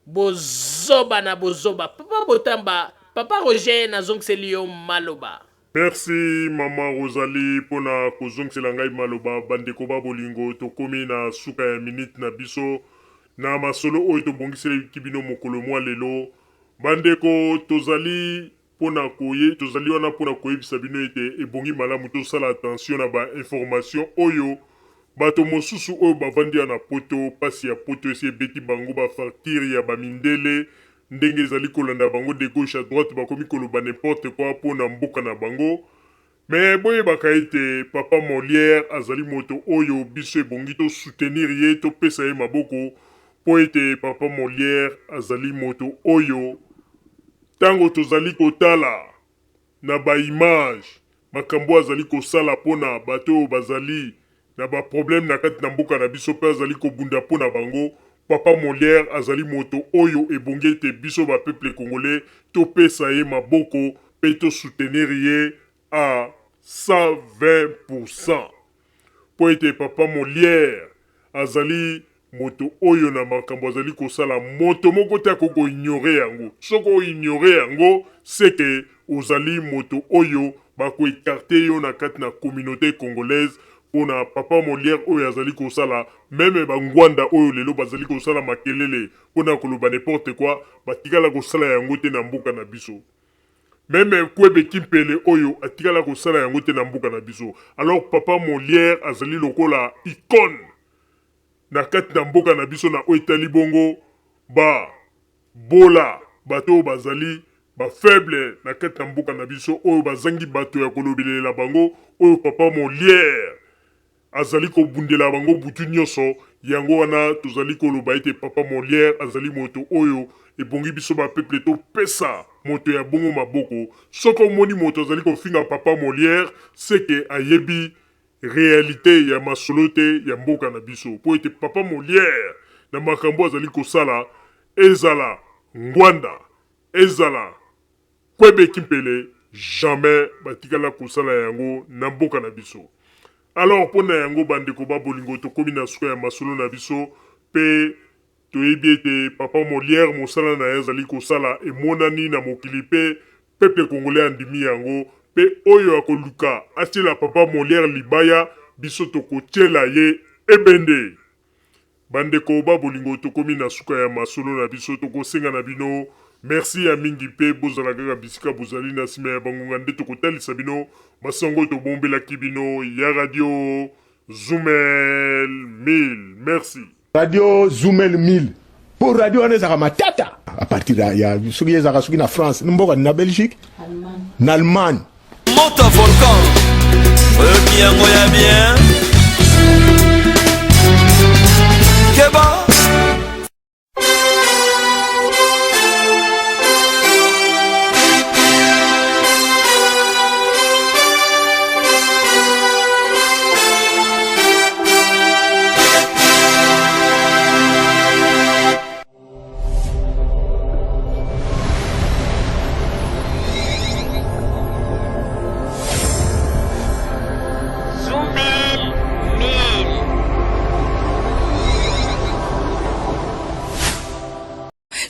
bozoba na bozoba. Papa Botamba, papa Roger, nazongiseli yo maloba. Merci maman Rosalie pona kozongisela ngai maloba. Bandeko ba bolingo, tokomi na suka ya minute na biso na masolo oyo tobongiselaki bino mokolo mwa lelo. Bandeko, tozali pona koye tozali wana pona koyebisa bino ete ebongi malamu tosala attention na ba information oyo bato mosusu oyo bavandi ya na poto, pasi ya poto esi ebeti bango, ba facture ya ba mindele ndenge ezali kolanda bango de gauche à droite, bakomi koloba n'importe quoi mpo na mboka na bango. Mais boyebaka ete papa Molière azali moto oyo biso ebongi to soutenir ye, topesa ye maboko, mpo ete papa Molière azali moto oyo tango tozali kotala na ba image makambo azali kosala mpo na bato oyo bazali na ba problème na kati na mboka na biso mpe azali kobunda mpo na bango. Papa Molière azali moto oyo ebongi ete biso ba peuple congolais topesa ye maboko mpe to soutenir ye à 120%, mpo ete papa Molière azali moto oyo na makambo azali kosala moto moko te akoki ko ignorer yango. Soki o ignorer yango, c'est que ozali moto oyo bako ecarter yo na kati na communaute congolaise. Pona papa Molière oyo azali kosala, meme ba Ngwanda oyo lelo bazali kosala makelele pona koloba n'importe quoi, batikala kosala yango te na mboka na biso. Meme Kwebe Kimpele oyo atikala kosala yango te na mboka na biso. Alors papa Molière azali lokola icone na kati na mboka na biso na oyo etali bongo ba bola, bato oyo bazali ba faible na kati na mboka na biso, oyo bazangi bato ya kolobelela bango, oyo papa Molière azali kobundela bango butu nyonso. Yango wana tozali koloba ete papa Molière azali moto oyo ebongi biso ba peuple topesa moto ya bongo maboko. Soki omoni moto azali kofinga papa Molière, c'est que ayebi realite ya masolo te ya mboka na biso, mpo ete papa Molière na makambo azali kosala ezala Ngwanda, ezala Kwebe Kimpele, jamais batikala kosala yango na mboka na biso. Alors mpo na yango bandeko ba bolingo tokomi na suka ya masolo na biso mpe toyebi ete papa Molière mosala na ye azali kosala emonani na mokili mpe peuple congolais andimi yango mpe oyo akoluka atiela papa Molière libaya biso tokotiela ye ebende. Bandeko ba bolingo tokomi na suka ya masolo na biso tokosenga na bino merci ya mingi mpe bozala kaka bisika bozali na sima ya bangonga nde tokotalisa bino masango tobombelaki bino ya radio Zumel 1000 merci. Radio Zumel 1000 po radio wana ezalaka matata à partir ya, ya soki ezalaka soki na France mboka na Belgique na Allemagne Moto volcan oyoki yango ya bien keba.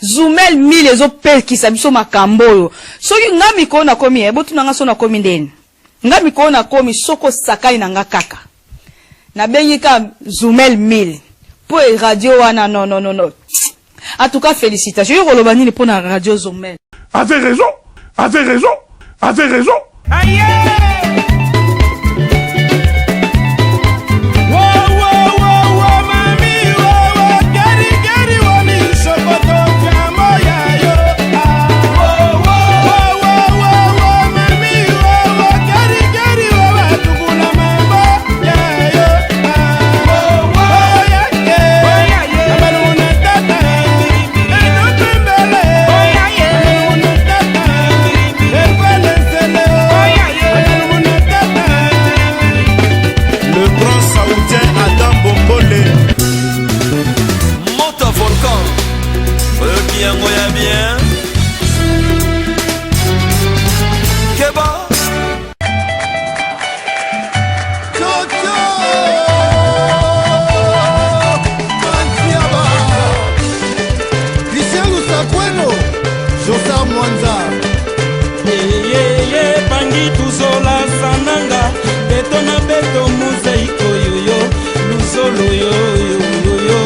Zumel 1000 ezopekisa biso makambo oyo. Soki nga mikolo nakomi eh, botuna nga so nakomi ndeni. Nga mikolo nakomi soki osakani na nga kaka. Nabengi ka Zumel 1000 po e radio wana non non non non. En tout cas félicitations. Yo koloba nini pona radio Zumel? Avait raison, avait raison, avait raison. Le grand saoudien Adam Bombole. Moto volcan. Oyoki yango ya bien. Keba. Christian Lusakweno, Josar Mwanza. Eyeye pangi tuzola sananga beto na beto mozaiko yoyo luzolo yoyoyoyo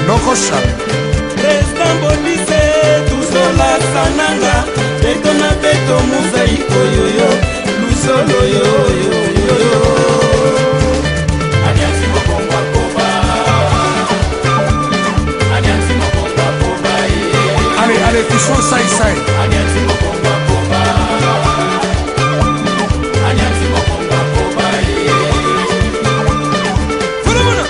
Nokosha. President Bodise tuzola sananga beto na beto mozaiko yoyo luzolo yoyoyoyo Aliansi mokongo akoba Aliansi mokongo akoba Allez, allez, touchons sai sai. Aliansi mokongo akoba Aliansi mokongo akoba Fulumuna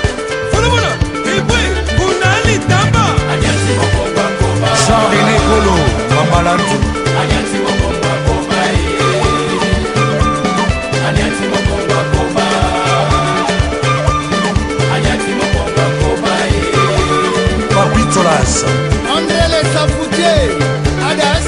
Fulumuna Ibwe Bunali Tamba Aliansi mokongo akoba Jean-René Kolo, Mamalandu. Aliansi mokongo akoba Aliansi mokongo akoba Aliansi mokongo akoba Papi Tolas. André Le Safoutier, Adas.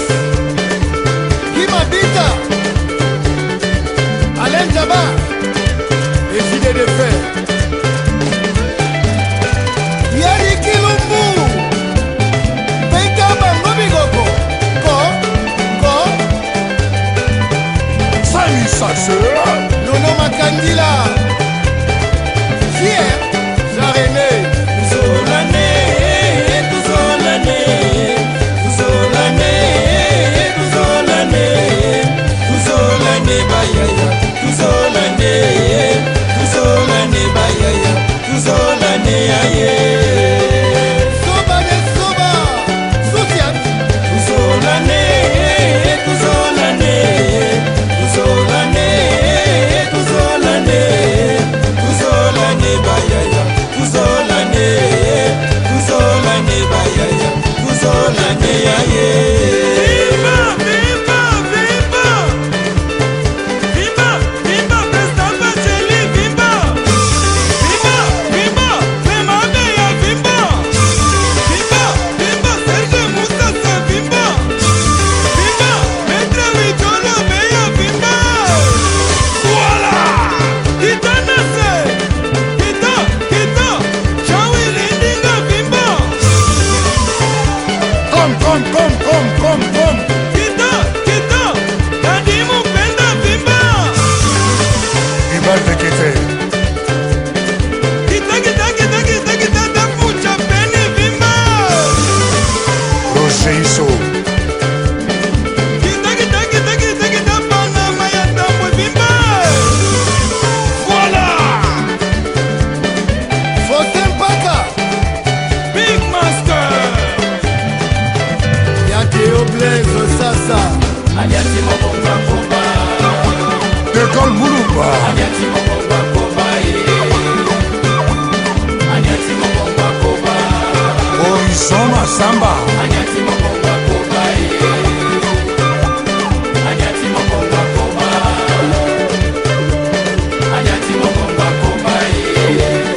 com com com com com. Kita kita Dadi Mupenda Vimba. Ibal Tekete. Kita kita kita kita kita Tapucha Peni Vimba. Roger Iso. Kita kita kita kita kita Panama ya Tambwe Vimba. Voilà. Faustin Mpaka. Big Master. Yakeo Blaise Sasa. Aliati Mobonga Koba. De Gaulle Moulumba. Aliati Mobonga Koba. Aliati Mobonga Koba. Horizon Masamba. Aliati Mobonga Koba. Aliati Mobonga Koba. Aliati Mobonga Koba.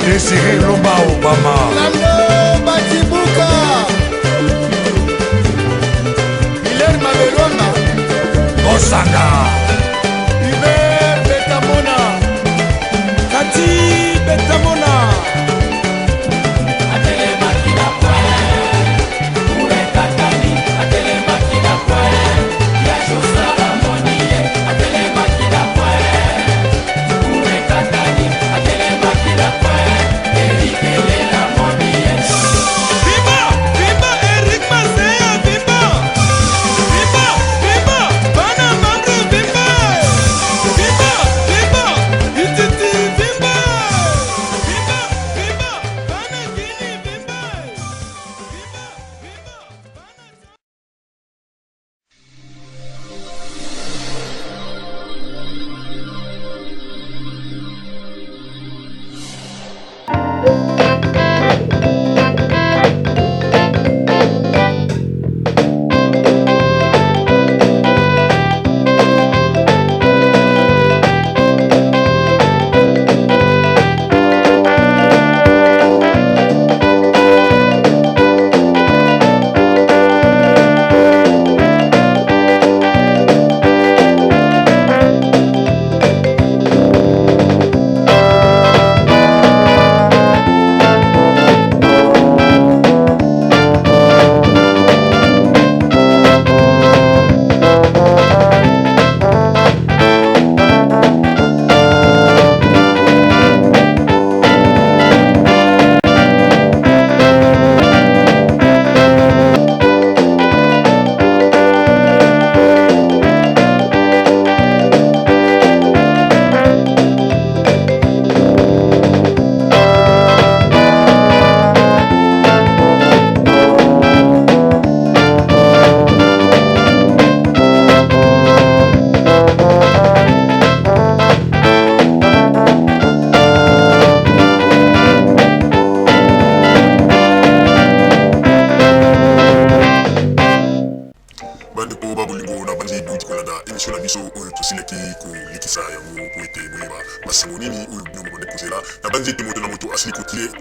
Désiré Lomba Obama. Lando Batibuka. Hilaire Mabelwanga. Osanga. Hubert Betamona. Kati Betamona. Atelemaki na point, urekatani, atelemaki na point, ya Josala moni ye, atelemaki na point, urekatani, atelemaki na point, Eric Elela moni ye. Vimba, vimba, Eric Masea, vimba. Vimba, vimba, bana mambre, vimba. Vimba, vimba, ititi, vimba. Vimba, vimba, bana Guinea, vimba. Vimba, vimba, bana. Bandeko ba bolingo, na banzi bouti kolanda émission na biso oyo tosilaki kolekisa yango po ete boyeba basango nini oyo bino bobande kozela. Na banzi ete moto na moto asili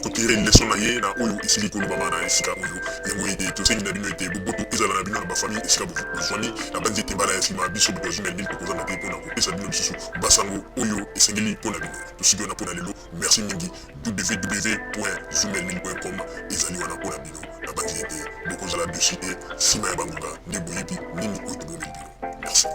kotirer leçon na ye na oyo esili kolobama na esika oyo. Yango ete tosengi na bino ete boboto ezala na bino na bafamille esika bozwami. Na banzi ete mbala ya nsima, biso bato ya Zumel 1000 tokozanga te mpona kopesa bino lisusu basango oyo esengeli mpo na bino. Tosiki wana mpo na lelo. Merci mingi. www.zumel1000.com ezali wana mpo na bino. Na banzi ete bokozala dessus te nsima ya bangonga nde boyebi nini oyo tobomeli bino. Merci.